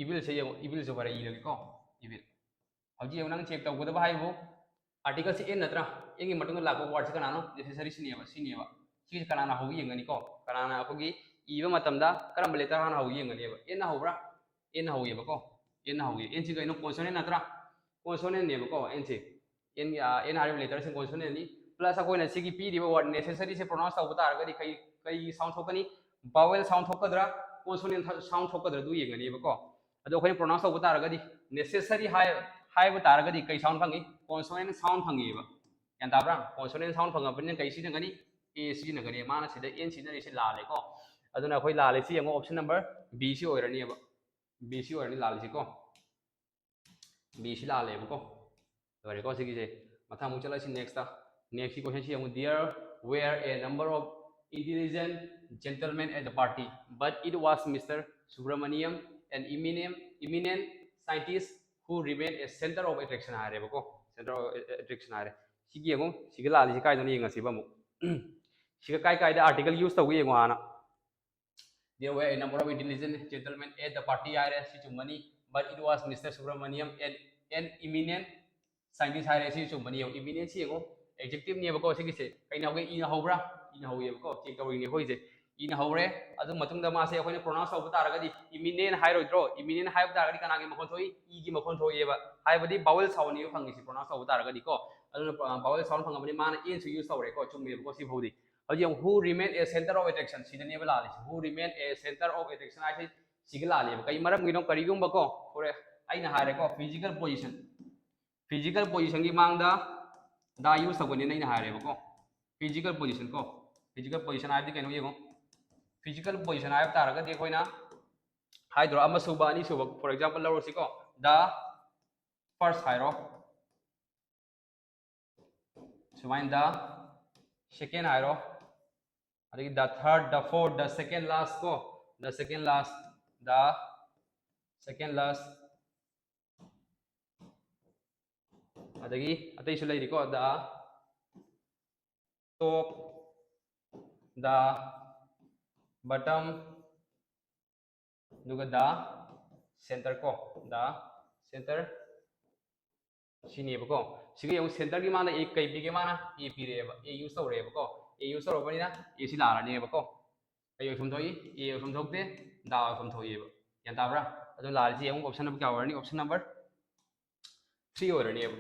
ꯏꯚꯤꯜꯁꯦ ꯌꯦꯡꯉꯣ, ꯏꯚꯤꯜꯁꯦ ꯍꯣꯔꯦꯟ ꯏꯔꯒꯦꯀꯣ, ꯏꯚꯤꯜ꯫ ꯍꯧꯖꯤꯛ ꯌꯦꯡꯉꯣ, ꯅꯪ ꯆꯦꯛ ꯇꯧꯒꯗꯕ ꯍꯥꯏꯕꯨ ꯑꯥꯔꯇꯤꯀꯜꯁꯦ ꯑꯦꯟ ꯅꯠꯇ꯭ꯔꯥ? ꯑꯦꯟꯒꯤ ꯃꯇꯨꯡꯗ ꯂꯥꯛꯄ ꯋꯥꯔꯗꯁꯦ ꯀꯅꯥꯅꯣ? ꯅꯦꯁꯦꯁꯔꯤꯁꯤꯅꯦꯕ, ꯁꯤꯅꯦꯕ꯫ ꯁꯤꯁꯦ ꯀꯅꯥꯅ ꯍꯧꯕ ꯌꯦꯡꯒꯅꯤꯀꯣ? ꯀꯅꯥꯅ ꯑꯩꯈꯣꯏꯒꯤ ꯏꯕ ꯃꯇꯝꯗ ꯀꯔꯝꯕ ꯂꯦꯇꯔ ꯍꯥꯟꯅ ꯍꯧꯕ ꯌꯦꯡꯒꯅꯦꯕ? ꯑꯦꯟꯅ ꯍꯧꯕ꯭ꯔꯥ? ꯑꯦꯟꯅ ꯍꯧꯋꯦꯕꯀꯣ, ꯑꯦꯟꯅ ꯍꯧꯋꯦ꯫ ꯑꯦꯟꯁꯤ ꯀꯩꯅꯣ? ꯀꯣꯟꯁꯣꯅꯦꯟ ꯅꯠꯇ꯭ꯔꯥ? ꯀꯣꯟꯁꯣꯅꯦꯟꯅꯦꯕꯀꯣ ꯑꯦꯟꯁꯦ꯫ ꯑꯦꯟ, ꯑꯦꯟ ꯍꯥꯏꯔꯤꯕ ꯂꯦꯇꯔꯁꯦ ꯀꯣꯟꯁꯣꯅꯦꯟꯅꯤ꯫ ꯄ꯭ꯂꯁ ꯑꯩꯈꯣꯏꯅ ꯁꯤꯒꯤ ꯄꯤꯔꯤꯕ ꯋꯥꯔꯗ ꯅꯦꯁꯦꯁꯔꯤꯁꯦ ꯄ꯭ꯔꯣꯅꯥꯎꯟꯁ ꯇꯧꯕ ꯇꯥꯔꯒꯗꯤ ꯀꯩ, ꯀꯩ ꯁꯥꯎꯟ ꯊꯣꯛꯀꯅꯤ? ꯚꯥꯋꯦꯜ ꯁꯥꯎꯟ ꯊꯣꯛꯀꯗ꯭ꯔꯥ, ꯀꯣꯟꯁꯣꯅꯦꯟ ꯁꯥꯎꯟ ꯊꯣꯛꯀꯗ꯭ꯔꯥ, ꯑꯗꯨ ꯌꯦꯡꯒꯅꯦꯕꯀꯣ꯫ ꯑꯗꯣ ꯑꯩꯈꯣꯏꯅ ꯄ꯭ꯔꯣꯅꯥꯎꯟꯁ ꯇꯧꯕ ꯇꯥꯔꯒꯗꯤ, ꯅꯦꯁꯦꯁꯔꯤ ꯍꯥꯏ, ꯍꯥꯏꯕ ꯇꯥꯔꯒꯗꯤ ꯀꯩ ꯁꯥꯎꯟ ꯐꯪꯉꯤ? ꯀꯣꯟꯁꯣꯅꯦꯟ ꯁꯥꯎꯟ ꯐꯪꯉꯤꯕ꯫ ꯒ꯭ꯌꯥꯟ ꯇꯥꯕ꯭ꯔꯥ? ꯀꯣꯟꯁꯣꯅꯦꯟ ꯁꯥꯎꯟ ꯐꯪꯉꯕꯅꯤꯅ ꯀꯩ ꯁꯤꯖꯤꯟꯅꯒꯅꯤ? ꯑꯦ ꯁꯤꯖꯤꯟꯅꯒꯅꯤ꯫ ꯃꯥꯅ ꯁꯤꯗ ꯑꯦꯟ ꯁꯤꯖꯤꯟꯅꯔꯤꯁꯦ ꯂꯥꯜꯂꯦꯀꯣ꯫ ꯑꯗꯨꯅ ꯑꯩꯈꯣꯏ ꯂꯥꯜꯂꯤꯁꯤ ꯌꯦꯡꯉꯣ, option number B C ꯑꯣꯏꯔꯅꯦꯕ꯫ B C ꯑꯣꯏꯔꯅꯤ ꯂꯥꯜꯂꯤꯁꯤꯀꯣ꯫ B C ꯂꯥꯜꯂꯦꯕꯀꯣ꯫ ꯂꯣꯏꯔꯦꯀꯣ ꯁꯤꯒꯤꯁꯦ꯫ ꯃꯊꯪ ꯑꯃꯨꯛ ꯆꯠꯂꯁꯤ ꯅꯦꯛꯁꯇ꯫ ꯅꯦꯛꯁꯀꯤ ꯀꯣꯏꯁꯟꯁꯤ ꯌꯦꯡꯉꯨ: "There were a number of intelligent gentlemen at the party, but it was Mister Subramaniam, an eminent, eminent scientist, who remained a center of attraction" ꯍꯥꯏꯔꯦꯕꯀꯣ꯫ Center of attraction ꯍꯥꯏꯔꯦ꯫ ꯁꯤꯒꯤ ꯌꯦꯡꯉꯨ, ꯁꯤꯒ ꯂꯥꯜꯂꯤꯁꯤ ꯀꯥꯏꯗꯅꯣ ꯌꯦꯡꯉꯁꯤꯕ ꯑꯃꯨꯛ꯫ ꯁꯤꯒ ꯀꯥꯏ ꯀꯥꯏꯗ ꯑꯥꯔꯇꯤꯀꯜ ꯌꯨꯁ ꯇꯧꯒꯦ ꯌꯦꯡꯉꯣ ꯍꯥꯟꯅ꯫ "There were a number of intelligent gentlemen at the party" ꯍꯥꯏꯔꯦ, ꯁꯤ ꯆꯨꯝꯃꯅꯤ꯫ "But it was Mister Subramaniam, an, an eminent scientist" ꯍꯥꯏꯔꯦ, ꯁꯤ ꯆꯨꯝꯃꯅꯤ꯫ ꯌꯦꯡꯉꯣ, ꯏꯃꯤꯅꯦꯟꯁꯤ ꯌꯦꯡꯉꯣ, ꯑꯦꯛꯖꯦꯛꯇꯤꯚꯅꯦꯕꯀꯣ ꯁꯤꯒꯤꯁꯦ꯫ ꯀꯩꯅ ꯍꯧꯒꯦ? ꯏꯅ ꯍꯧꯕ꯭ꯔꯥ? ꯏꯅ ꯍꯧꯋꯦꯕꯀꯣ, ꯆꯦꯛ ꯇꯧꯔꯤꯅꯦ ꯑꯩꯈꯣꯏꯁꯦ꯫ ꯏꯅ ꯍꯧꯔꯦ꯫ ꯑꯗꯨ ꯃꯇꯨꯡꯗ ꯃꯥꯁꯦ ꯑꯩꯈꯣꯏꯅ ꯄ꯭ꯔꯣꯅꯥꯎꯟꯁ ꯇꯧꯕ ꯇꯥꯔꯒꯗꯤ ꯏꯃꯤꯅꯦꯟ ꯍꯥꯏꯔꯣꯏꯗ꯭ꯔꯣ? ꯏꯃꯤꯅꯦꯟ ꯍꯥꯏꯕ ꯇꯥꯔꯒꯗꯤ ꯀꯅꯥꯒꯤ ꯃꯈꯣꯟ ꯊꯣꯛꯏ? ꯏꯒꯤ ꯃꯈꯣꯟ ꯊꯣꯛꯑꯦꯕ꯫ ꯍꯥꯏꯕꯗꯤ ꯚꯥꯋꯦꯜ ꯁꯥꯎꯟꯅꯦꯕ ꯐꯪꯉꯤꯁꯤ ꯄ꯭ꯔꯣꯅꯥꯎꯟꯁ ꯇꯧꯕ ꯇꯥꯔꯒꯗꯤꯀꯣ꯫ ꯑꯗꯨꯅ ꯚꯥꯋꯦꯜ ꯁꯥꯎꯟ ꯐꯪꯉꯕꯅꯤ, ꯃꯥꯅ ꯑꯦꯟꯁꯨ ꯌꯨꯁ ꯇꯧꯔꯦꯀꯣ, ꯆꯨꯝꯃꯦꯕꯀꯣ ꯁꯤꯐꯥꯎꯗꯤ꯫ ꯍꯧꯖꯤꯛ ꯌꯦꯡꯉꯨ, "Who remain a center of attraction", ꯁꯤꯗꯅꯦꯕ ꯂꯥꯜꯂꯤꯁꯦ꯫ "Who remain a center of attraction" ꯍꯥꯏꯁꯦ ꯁꯤꯒ ꯂꯥꯜꯂꯦꯕ꯫ ꯀꯩ ꯃꯔꯝꯒꯤꯅꯣ? ꯀꯔꯤꯒꯨꯝꯕꯀꯣ, ꯍꯣꯔꯦꯟ ꯑꯩꯅ ꯍꯥꯏꯔꯦꯀꯣ, physical position, physical positionꯒꯤ ꯃꯥꯡꯗ "the" ꯌꯨꯁ ꯇꯧꯒꯅꯤꯅ ꯑꯩꯅ ꯍꯥꯏꯔꯦꯕꯀꯣ꯫ Physical position ꯀꯣ, physical position ꯍꯥꯏꯕꯗꯤ ꯀꯩꯅꯣ ꯌꯦꯡꯉꯣ, physical position ꯍꯥꯏꯕ ꯇꯥꯔꯒꯗꯤ ꯑꯩꯈꯣꯏꯅ ꯍꯥꯏꯗ꯭ꯔꯣ, ꯑꯃꯁꯨꯕ, ꯑꯅꯤꯁꯨꯕ, for example ꯂꯧꯔꯁꯤꯀꯣ, "The first" ꯍꯥꯏꯔꯣ, ꯁꯨꯃꯥꯏꯅ "the second" ꯍꯥꯏꯔꯣ, ꯑꯗꯒꯤ "the third", "the fourth", "the second last" ꯀꯣ, "the second last", "the second last", ꯑꯗꯒꯤ ꯑꯇꯩꯁꯨ ꯂꯩꯔꯤꯀꯣ, the top, the bottom, ꯑꯗꯨꯒ the center ꯀꯣ, the center ꯁꯤꯅꯦꯕꯀꯣ꯫ ꯁꯤꯒ ꯌꯦꯡꯉꯨ, centerꯒꯤ ꯃꯥꯅ A ꯀꯩ ꯄꯤꯒꯦ? ꯃꯥꯅ A ꯄꯤꯔꯛꯑꯦꯕ, A use ꯇꯧꯔꯛꯑꯦꯕꯀꯣ꯫ A use ꯇꯧꯔꯛꯄꯅꯤꯅ A ꯁꯤ ꯂꯥꯛꯑꯅꯦꯕꯀꯣ꯫ ꯀꯩ ꯑꯣꯏꯐꯝ ꯊꯣꯛꯏ? A ꯑꯣꯏꯐꯝ ꯊꯣꯛꯇꯦ, the ꯑꯣꯏꯐꯝ ꯊꯣꯛꯏꯑꯕ꯫ ꯒ꯭ꯌꯥꯟ ꯇꯥꯕ꯭ꯔꯥ? ꯑꯗꯨ ꯂꯥꯛꯑꯗꯤ ꯌꯦꯡꯉꯨ, option number ꯀꯌꯥ ꯑꯣꯏꯔꯅꯤ? Option number three ꯑꯣꯏꯔꯅꯦꯕ꯫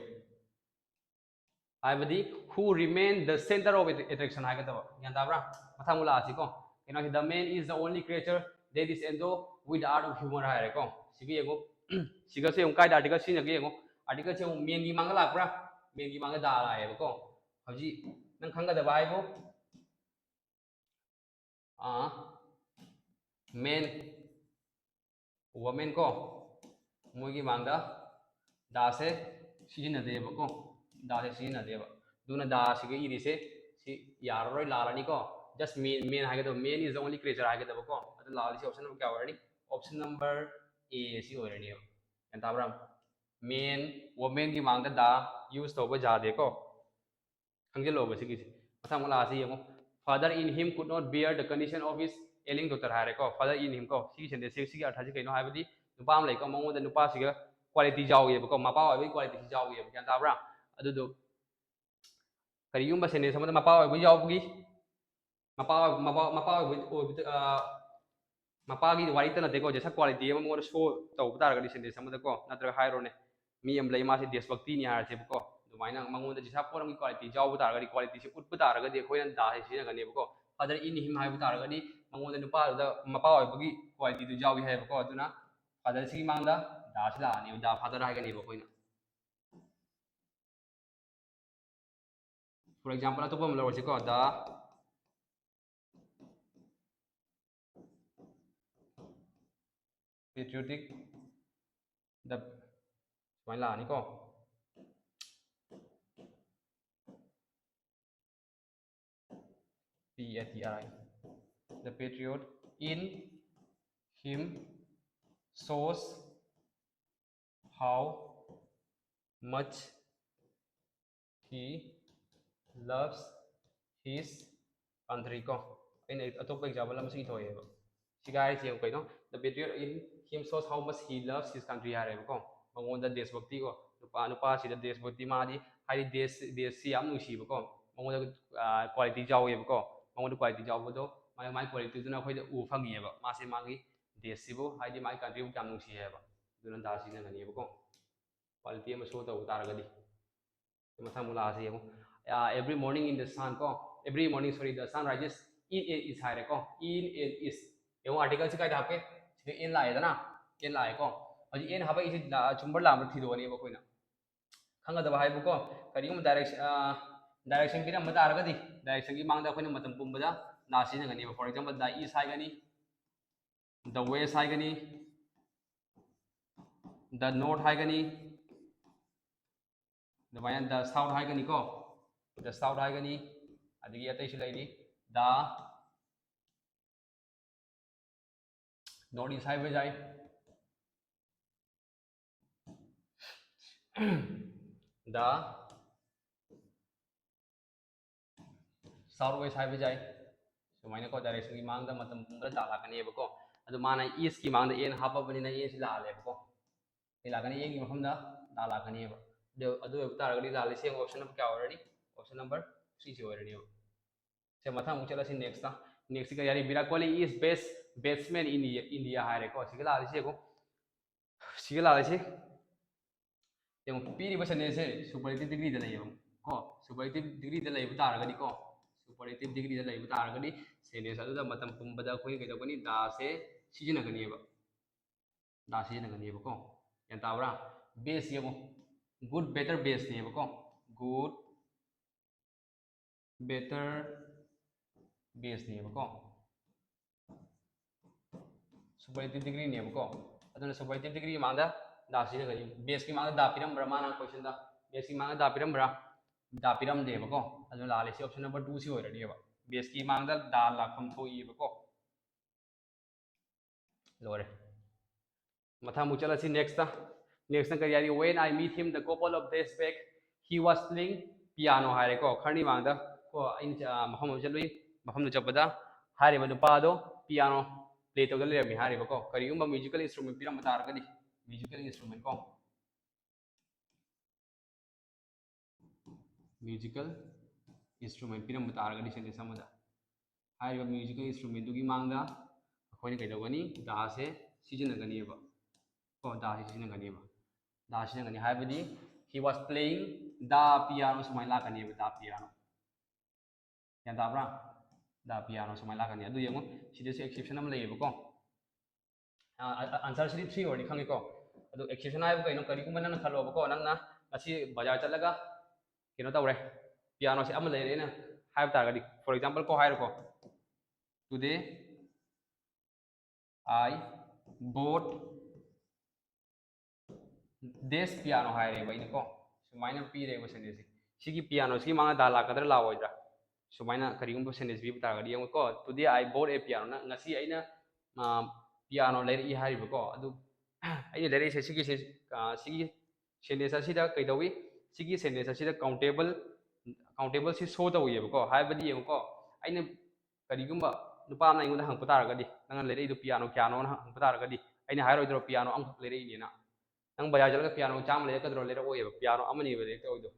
ꯍꯥꯏꯕꯗꯤ who remain the center of attraction ꯍꯥꯏꯒꯗꯕ꯫ ꯒ꯭ꯌꯥꯟ ꯇꯥꯕ꯭ꯔꯥ? ꯃꯊꯪ ꯑꯃꯨꯛ ꯂꯥꯛꯑꯁꯤꯀꯣ꯫ ꯀꯩꯅꯣ ꯍꯥꯏꯁꯤ, the man is the only creature that is endowed with the art of humor ꯍꯥꯏꯔꯦꯀꯣ꯫ ꯁꯤꯒ ꯌꯦꯡꯉꯨ꯫ ꯁꯤꯒꯁꯦ ꯌꯦꯡꯉꯨ, ꯀꯥꯏꯗ article ꯁꯤꯖꯤꯟꯅꯒꯦ ꯌꯦꯡꯉꯨ꯫ Articleꯁꯦ ꯌꯦꯡꯉꯨ, manꯒꯤ ꯃꯥꯡꯗ ꯂꯥꯛꯄ꯭ꯔꯥ? Manꯒꯤ ꯃꯥꯡꯗ the ꯂꯥꯛꯑꯦꯕꯀꯣ꯫ ꯍꯧꯖꯤꯛ ꯅꯪ ꯈꯪꯒꯗꯕ ꯍꯥꯏꯕꯨ, ꯑꯥ, man, woman ꯀꯣ, ꯃꯣꯏꯒꯤ ꯃꯥꯡꯗ theꯁꯦ ꯁꯤꯖꯤꯟꯅꯗꯦꯕꯀꯣ꯫ Theꯁꯦ ꯁꯤꯖꯤꯟꯅꯗꯦꯕ꯫ ꯑꯗꯨꯅ theꯁꯤꯒ ꯏꯔꯤꯁꯦ ꯁꯤ ꯌꯥꯔꯔꯣꯏ, ꯂꯥꯜꯂꯅꯤꯀꯣ꯫ Just man, man ꯍꯥꯏꯒꯗꯕ, man is the only creature ꯍꯥꯏꯒꯗꯕꯀꯣ꯫ ꯑꯗꯨ ꯂꯥꯜꯂꯤꯁꯦ option number ꯀꯌꯥ ꯑꯣꯏꯔꯅꯤ? Option number A ꯁꯤ ꯑꯣꯏꯔꯅꯦꯕ꯫ ꯒ꯭ꯌꯥꯟ ꯇꯥꯕ꯭ꯔꯥ? Man, womanꯒꯤ ꯃꯥꯡꯗ the use ꯇꯧꯕ ꯌꯥꯗꯦꯀꯣ꯫ ꯈꯪꯖꯤꯜꯂꯣꯕ ꯁꯤꯒꯤꯁꯦ꯫ ꯃꯊꯪ ꯑꯃꯨꯛ ꯂꯥꯛꯑꯁꯤ ꯌꯦꯡꯉꯣ꯫ Father in him could not bear the condition of his ailing daughter ꯍꯥꯏꯔꯦꯀꯣ꯫ Father in him ꯀꯣ꯫ ꯁꯤꯒꯤ sentenceꯁꯦ, ꯁꯤꯒꯤ ꯑꯔꯊꯁꯤ ꯀꯩꯅꯣ ꯍꯥꯏꯕꯗꯤ, ꯅꯨꯄꯥ ꯑꯃ ꯂꯩꯀꯣ, ꯃꯉꯣꯟꯗ ꯅꯨꯄꯥꯁꯤꯒ quality ꯌꯥꯎꯋꯦꯕꯀꯣ, ꯃꯄꯥ ꯑꯣꯏꯕꯒꯤ qualityꯁꯤ ꯌꯥꯎꯋꯦꯕ꯫ ꯒ꯭ꯌꯥꯟ ꯇꯥꯕ꯭ꯔꯥ? ꯑꯗꯨꯗꯣ ꯀꯔꯤꯒꯨꯝꯕ sentence ꯑꯃꯗ ꯃꯄꯥ ꯑꯣꯏꯕ ꯌꯥꯎꯕꯒꯤ, ꯃꯄꯥ, ꯃꯄꯥ, ꯃꯄꯥ ꯑꯣꯏꯕ, ꯑꯣꯏꯕꯗ, ꯑ, ꯃꯄꯥꯒꯤ ꯋꯥꯔꯤꯇ ꯅꯠꯇꯦꯀꯣ, just quality ꯑꯃ ꯃꯉꯣꯟꯗ show ꯇꯧꯕ ꯇꯥꯔꯒꯗꯤ sentence ꯑꯃꯗꯀꯣ, ꯅꯠꯇ꯭ꯔꯒ ꯍꯥꯏꯔꯣꯅꯦ, ꯃꯤ ꯑꯃ ꯂꯩ, ꯃꯥꯁꯦ ꯗꯦꯁꯚꯛꯇꯤꯅꯤ ꯍꯥꯏꯔꯁꯦꯕꯀꯣ, ꯑꯗꯨꯃꯥꯏꯅ ꯃꯉꯣꯟꯗ ꯖꯤꯁꯥ ꯄꯣꯠ ꯑꯃꯒꯤ qualityꯁꯤ ꯌꯥꯎꯕ ꯇꯥꯔꯒꯗꯤ, qualityꯁꯤ ꯎꯠꯄ ꯇꯥꯔꯒꯗꯤ ꯑꯩꯈꯣꯏꯅ theꯁꯦ ꯁꯤꯖꯤꯟꯅꯒꯅꯦꯕꯀꯣ꯫ Father in him ꯍꯥꯏꯕ ꯇꯥꯔꯒꯗꯤ ꯃꯉꯣꯟꯗ ꯅꯨꯄꯥꯗꯨꯗ ꯃꯄꯥ ꯑꯣꯏꯕꯒꯤ qualityꯗꯨ ꯌꯥꯎꯏ ꯍꯥꯏꯕꯀꯣ, ꯑꯗꯨꯅ fatherꯁꯤꯒꯤ ꯃꯥꯡꯗ theꯁꯤ ꯂꯥꯛꯑꯅꯦꯕ, the father ꯍꯥꯏꯒꯅꯦꯕ ꯑꯩꯈꯣꯏꯅ꯫ For example, ꯑꯇꯣꯞꯄ ꯑꯃ ꯂꯧꯔꯁꯤꯀꯣ, the patriotic, the, ꯁꯨꯃꯥꯏꯅ ꯂꯥꯛꯑꯅꯤꯀꯣ꯫ P A T R I. The patriot in him shows how much He loves his country ꯀꯣ꯫ ꯑꯩꯅ ꯑꯇꯣꯞꯄ example ꯑꯃꯁꯨ ꯏꯊꯣꯛꯑꯦꯕ꯫ ꯁꯤꯒ ꯍꯥꯏꯔꯤꯁꯦ ꯌꯦꯡꯉꯨ ꯀꯩꯅꯣ, the patriot in him shows how much he loves his country ꯍꯥꯏꯔꯦꯕꯀꯣ꯫ ꯃꯉꯣꯟꯗ ꯗꯦꯁꯚꯛꯇꯤ ꯀꯣ, ꯅꯨꯄꯥ ꯅꯨꯄꯥꯁꯤꯗ ꯗꯦꯁꯚꯛꯇꯤ, ꯃꯥꯗꯤ ꯍꯥꯏꯗꯤ ꯗꯦꯁ ꯗꯦꯁꯁꯤ ꯌꯥꯝ ꯅꯨꯡꯁꯤꯕꯀꯣ꯫ ꯃꯉꯣꯟꯗ quality ꯌꯥꯎꯋꯦꯕꯀꯣ꯫ ꯃꯉꯣꯟꯗ quality ꯌꯥꯎꯕꯗꯣ, ꯃꯥꯒꯤ ꯃꯥꯒꯤ qualityꯗꯨꯅ ꯑꯩꯈꯣꯏꯗ ꯎꯕ ꯐꯪꯉꯦꯕ꯫ ꯃꯥꯁꯦ ꯃꯥꯒꯤ ꯗꯦꯁꯁꯤꯕꯨ ꯍꯥꯏꯗꯤ ꯃꯥꯒꯤ countryꯕꯨ ꯀꯌꯥꯝ ꯅꯨꯡꯁꯤ ꯍꯥꯏꯕ꯫ ꯑꯗꯨꯅ ꯗꯥ ꯁꯤꯖꯤꯟꯅꯒꯅꯦꯕꯀꯣ꯫ Quality ꯑꯃ show ꯇꯧꯕ ꯇꯥꯔꯒꯗꯤ꯫ ꯃꯊꯪ ꯑꯃꯨꯛ ꯂꯥꯛꯑꯁꯤ ꯌꯦꯡꯉꯨ꯫ ꯑ, every morning in the sun ꯀꯣ, every morning, sorry, the sun rises in and is ꯍꯥꯏꯔꯦꯀꯣ, in and is꯫ ꯌꯦꯡꯉꯨ, articleꯁꯤ ꯀꯥꯏꯗ ꯍꯥꯞꯀꯦ? ꯁꯤꯗ in ꯂꯥꯛꯑꯦꯗꯅ, in ꯂꯥꯛꯑꯦꯀꯣ꯫ ꯍꯧꯖꯤꯛ in ꯍꯥꯞꯄꯛꯏꯁꯤ ꯂꯥ-, ꯆꯨꯝꯕ꯭ꯔꯥ ꯂꯥꯟꯕ꯭ꯔꯥ ꯊꯤꯗꯣꯛꯑꯅꯦꯕ ꯑꯩꯈꯣꯏꯅ꯫ ꯈꯪꯒꯗꯕ ꯍꯥꯏꯕꯨꯀꯣ, ꯀꯔꯤꯒꯨꯝꯕ direction, ꯑ, direction ꯄꯤꯔꯝꯕ ꯇꯥꯔꯒꯗꯤ, directionꯒꯤ ꯃꯥꯡꯗ ꯑꯩꯈꯣꯏꯅ ꯃꯇꯝ ꯄꯨꯝꯕꯗ the ꯁꯤꯖꯤꯟꯅꯒꯅꯦꯕ꯫ For example, the east ꯍꯥꯏꯒꯅꯤ, the west ꯍꯥꯏꯒꯅꯤ, the north ꯍꯥꯏꯒꯅꯤ, ꯑꯗꯨꯃꯥꯏꯅ the south ꯍꯥꯏꯒꯅꯤꯀꯣ, the south ꯍꯥꯏꯒꯅꯤ, ꯑꯗꯒꯤ ꯑꯇꯩꯁꯨ ꯂꯩꯔꯤ, the north east ꯍꯥꯏꯕ ꯌꯥꯏ, the south west ꯍꯥꯏꯕ ꯌꯥꯏ꯫ ꯁꯨꯃꯥꯏꯅꯀꯣ, directionꯒꯤ ꯃꯥꯡꯗ ꯃꯇꯝ ꯄꯨꯝꯕꯗ the ꯂꯥꯛꯀꯅꯦꯕꯀꯣ꯫ ꯑꯗꯨ ꯃꯥꯅ eastꯀꯤ ꯃꯥꯡꯗ in ꯍꯥꯞꯄꯕꯅꯤꯅ inꯁꯤ ꯂꯥꯜꯂꯦꯕꯀꯣ꯫ ꯀꯩ ꯂꯥꯛꯀꯅꯤ? Inꯒꯤ ꯃꯐꯝꯗ the ꯂꯥꯛꯀꯅꯦꯕ꯫ ꯑꯗꯨ, ꯑꯗꯨ ꯑꯣꯏꯕ ꯇꯥꯔꯒꯗꯤ ꯂꯥꯜꯂꯤꯁꯦ ꯌꯦꯡꯉꯣ, option number ꯀꯌꯥ ꯑꯣꯏꯔꯅꯤ? Option number threeꯁꯤ ꯑꯣꯏꯔꯅꯤꯕ꯫ ꯁꯦ, ꯃꯊꯪ ꯑꯃꯨꯛ ꯆꯠꯂꯁꯤ next꯫ Next ꯀꯔꯤ ꯍꯥꯏꯔꯤ? Virat Kohli is best batsman in India, India ꯍꯥꯏꯔꯦꯀꯣ꯫ ꯁꯤꯒ ꯂꯥꯜꯂꯤꯁꯦ ꯌꯦꯡꯉꯣ꯫ ꯁꯤꯒ ꯂꯥꯜꯂꯤꯁꯦ ꯌꯦꯡꯉꯣ, ꯄꯤꯔꯤꯕ sentenceꯁꯦ superlative degreeꯗ ꯂꯩꯌꯦꯕ ꯀꯣ꯫ Superlative degreeꯗ ꯂꯩꯕ ꯇꯥꯔꯒꯗꯤ ꯀꯣ, superlative degreeꯗ ꯂꯩꯕ ꯇꯥꯔꯒꯗꯤ sentence ꯑꯗꯨꯗ ꯃꯇꯝ ꯄꯨꯝꯕꯗ ꯑꯩꯈꯣꯏꯅ ꯀꯩꯗꯧꯒꯅꯤ? Theꯁꯦ ꯁꯤꯖꯤꯟꯅꯒꯅꯦꯕ꯫ The ꯁꯤꯖꯤꯟꯅꯒꯅꯦꯕꯀꯣ꯫ ꯒ꯭ꯌꯥꯟ ꯇꯥꯕ꯭ꯔꯥ? Best ꯌꯦꯡꯉꯣ, good, better, bestꯅꯦꯕꯀꯣ꯫ Good, better, bestꯅꯦꯕꯀꯣ꯫ Superlative degreeꯅꯦꯕꯀꯣ꯫ ꯑꯗꯨꯅ superlative degreeꯒꯤ ꯃꯥꯡꯗ the ꯁꯤꯖꯤꯟꯅꯒꯅꯤ꯫ Bestꯀꯤ ꯃꯥꯡꯗ the ꯄꯤꯔꯝꯕ꯭ꯔꯥ? ꯃꯥꯅ questionꯗ bestꯀꯤ ꯃꯥꯡꯗ the ꯄꯤꯔꯝꯕ꯭ꯔꯥ? The ꯄꯤꯔꯝꯗꯦꯕꯀꯣ꯫ ꯑꯗꯨꯅ ꯂꯥꯜꯂꯤꯁꯤ option number twoꯁꯤ ꯑꯣꯏꯔꯅꯦꯕ꯫ Bestꯀꯤ ꯃꯥꯡꯗ the ꯂꯥꯛꯐꯝ ꯊꯣꯛꯏꯕꯀꯣ꯫ ꯂꯣꯏꯔꯦ꯫ ꯃꯊꯪ ꯑꯃꯨꯛ ꯆꯠꯂꯁꯤ nextꯇ꯫ Nextꯅ ꯀꯔꯤ ꯍꯥꯏꯔꯤ? When I meet him the couple of days back, he was playing piano ꯍꯥꯏꯔꯦꯀꯣ꯫ ꯈꯔꯅꯤ ꯃꯥꯡꯗ ꯀꯣ ꯑꯩꯅ ꯆ-, ꯃꯐꯝ ꯑꯃ ꯆꯠꯂꯨꯏ꯫ ꯃꯐꯝꯗꯨ ꯆꯠꯄꯗ ꯍꯥꯏꯔꯤꯕ ꯅꯨꯄꯥꯗꯣ ꯄꯤꯌꯥꯅꯣ ꯄ꯭ꯂꯦ ꯇꯧꯗ ꯂꯩꯔꯝꯃꯤ ꯍꯥꯏꯔꯤꯕꯀꯣ꯫ ꯀꯔꯤꯒꯨꯝꯕ ꯃ꯭ꯌꯨꯖꯤꯀꯦꯜ ꯏꯟꯁꯇ꯭ꯔꯨꯃꯦꯟ ꯄꯤꯔꯝꯕ ꯇꯥꯔꯒꯗꯤ, ꯃ꯭ꯌꯨꯖꯤꯀꯦꯜ ꯏꯟꯁꯇ꯭ꯔꯨꯃꯦꯟ ꯀꯣ, ꯃ꯭ꯌꯨꯖꯤꯀꯦꯜ ꯏꯟꯁꯇ꯭ꯔꯨꯃꯦꯟ ꯄꯤꯔꯝꯕ ꯇꯥꯔꯒꯗꯤ ꯁꯦꯟꯇꯦꯟꯁ ꯑꯃꯗ ꯍꯥꯏꯔꯤꯕ ꯃ꯭ꯌꯨꯖꯤꯀꯦꯜ ꯏꯟꯁꯇ꯭ꯔꯨꯃꯦꯟꯗꯨꯒꯤ ꯃꯥꯡꯗ ꯑꯩꯈꯣꯏꯅ ꯀꯩꯗꯧꯒꯅꯤ? ꯗꯥꯁꯦ ꯁꯤꯖꯤꯟꯅꯒꯅꯤꯕ꯫ ꯀꯣ, ꯗꯥꯁꯦ ꯁꯤꯖꯤꯟꯅꯒꯅꯤꯕ꯫ ꯗꯥ ꯁꯤꯖꯤꯟꯅꯒꯅꯤ ꯍꯥꯏꯕꯗꯤ he was playing the piano ꯁꯨꯃꯥꯏꯅ ꯂꯥꯛꯀꯅꯤꯕ, ꯗꯥ ꯄꯤꯌꯥꯅꯣ꯫ ꯒ꯭ꯌꯥꯟ ꯇꯥꯕ꯭ꯔꯥ? ꯗꯥ ꯄꯤꯌꯥꯅꯣ ꯁꯨꯃꯥꯏꯅ ꯂꯥꯛꯀꯅꯤ꯫ ꯑꯗꯨ ꯌꯦꯡꯉꯨ, ꯁꯤꯗꯁꯨ ꯑꯦꯛꯁꯦꯞꯁꯟ ꯑꯃ ꯂꯩꯌꯦꯕꯀꯣ꯫ ꯑꯟꯁꯔꯁꯤꯗꯤ ꯊ꯭ꯔꯤ ꯑꯣꯏꯔꯗꯤ ꯈꯪꯉꯤꯀꯣ꯫ ꯑꯗꯨ ꯑꯦꯛꯁꯦꯞꯁꯟ ꯍꯥꯏꯕꯨ ꯀꯩꯅꯣ? ꯀꯔꯤꯒꯨꯝꯕ ꯅꯪꯅ ꯈꯜꯂꯣꯕꯀꯣ, ꯅꯪꯅ ꯉꯁꯤ ꯕꯖꯥꯔ ꯆꯠꯂꯒ ꯀꯩꯅꯣ ꯇꯧꯔꯦ, ꯄꯤꯌꯥꯅꯣꯁꯦ ꯑꯃ ꯂꯩꯔꯦꯅ ꯍꯥꯏꯕ ꯇꯥꯔꯒꯗꯤ, for example ꯀꯣ ꯍꯥꯏꯔꯣꯀꯣ, today I bought this piano ꯍꯥꯏꯔꯦꯕ ꯑꯩꯅꯀꯣ꯫ ꯁꯨꯃꯥꯏꯅ ꯄꯤꯔꯦꯕ ꯁꯦꯟꯇꯦꯟꯁꯁꯦ꯫ ꯁꯤꯒꯤ ꯄꯤꯌꯥꯅꯣꯁꯤꯒꯤ ꯃꯥꯡꯗ ꯗꯥ ꯂꯥꯛꯀꯗ꯭ꯔꯥ ꯂꯥꯛꯑꯣꯏꯗ꯭ꯔꯥ? ꯁꯨꯃꯥꯏꯅ ꯀꯔꯤꯒꯨꯝꯕ ꯁꯦꯟꯇꯦꯟꯁ ꯄꯤꯕ ꯇꯥꯔꯒꯗꯤ ꯌꯦꯡꯉꯨꯀꯣ, today I bought a piano, ꯅ-, ꯉꯁꯤ ꯑꯩꯅ ꯄꯤꯌꯥꯅꯣ ꯂꯩꯔꯛꯏ ꯍꯥꯏꯔꯤꯕꯀꯣ꯫ ꯑꯗꯨ ꯑꯩꯅ ꯂꯩꯔꯛꯏꯁꯦ ꯁꯤꯒꯤꯁꯦ, ꯑ, ꯁꯤꯒꯤ ꯁꯦꯟꯇꯦꯟꯁ ꯑꯁꯤꯗ ꯀꯩꯗꯧꯏ? ꯁꯤꯒꯤ ꯁꯦꯟꯇꯦꯟꯁ ꯑꯁꯤꯗ ꯀꯥꯎꯟꯇꯦꯕꯜ, ꯀꯥꯎꯟꯇꯦꯕꯜꯁꯤ ꯁꯣ ꯇꯧꯏꯌꯦꯕꯀꯣ꯫ ꯍꯥꯏꯕꯗꯤ ꯌꯦꯡꯉꯨꯀꯣ, ꯑꯩꯅ ꯀꯔꯤꯒꯨꯝꯕ ꯅꯨꯄꯥ ꯑꯃꯅ ꯑꯩꯉꯣꯟꯗ ꯍꯪꯉꯛꯄ ꯇꯥꯔꯒꯗꯤ, "ꯅꯪꯅ ꯂꯩꯔꯛꯏꯗꯣ ꯄꯤꯌꯥꯅꯣ ꯀꯌꯥꯅꯣꯅ?" ꯍꯪꯉꯛꯄ ꯇꯥꯔꯒꯗꯤ, ꯑꯩꯅ ꯍꯥꯏꯔꯣꯏꯗ꯭ꯔꯣ, "ꯄꯤꯌꯥꯅꯣ ꯑꯃꯈꯛ ꯂꯩꯔꯛꯏꯅꯦꯅ"? ꯅꯪ ꯕꯖꯥꯔ ꯆꯠꯂꯒ ꯄꯤꯌꯥꯅꯣ ꯆꯥꯝꯃ ꯂꯩꯔꯛꯀꯗ꯭ꯔꯣ? ꯂꯩꯔꯛꯑꯣꯏꯌꯦꯕ, ꯄꯤꯌꯥꯅꯣ ꯑꯃꯅꯦꯕ ꯂꯩꯔꯛꯇꯧꯔꯤꯗꯣ꯫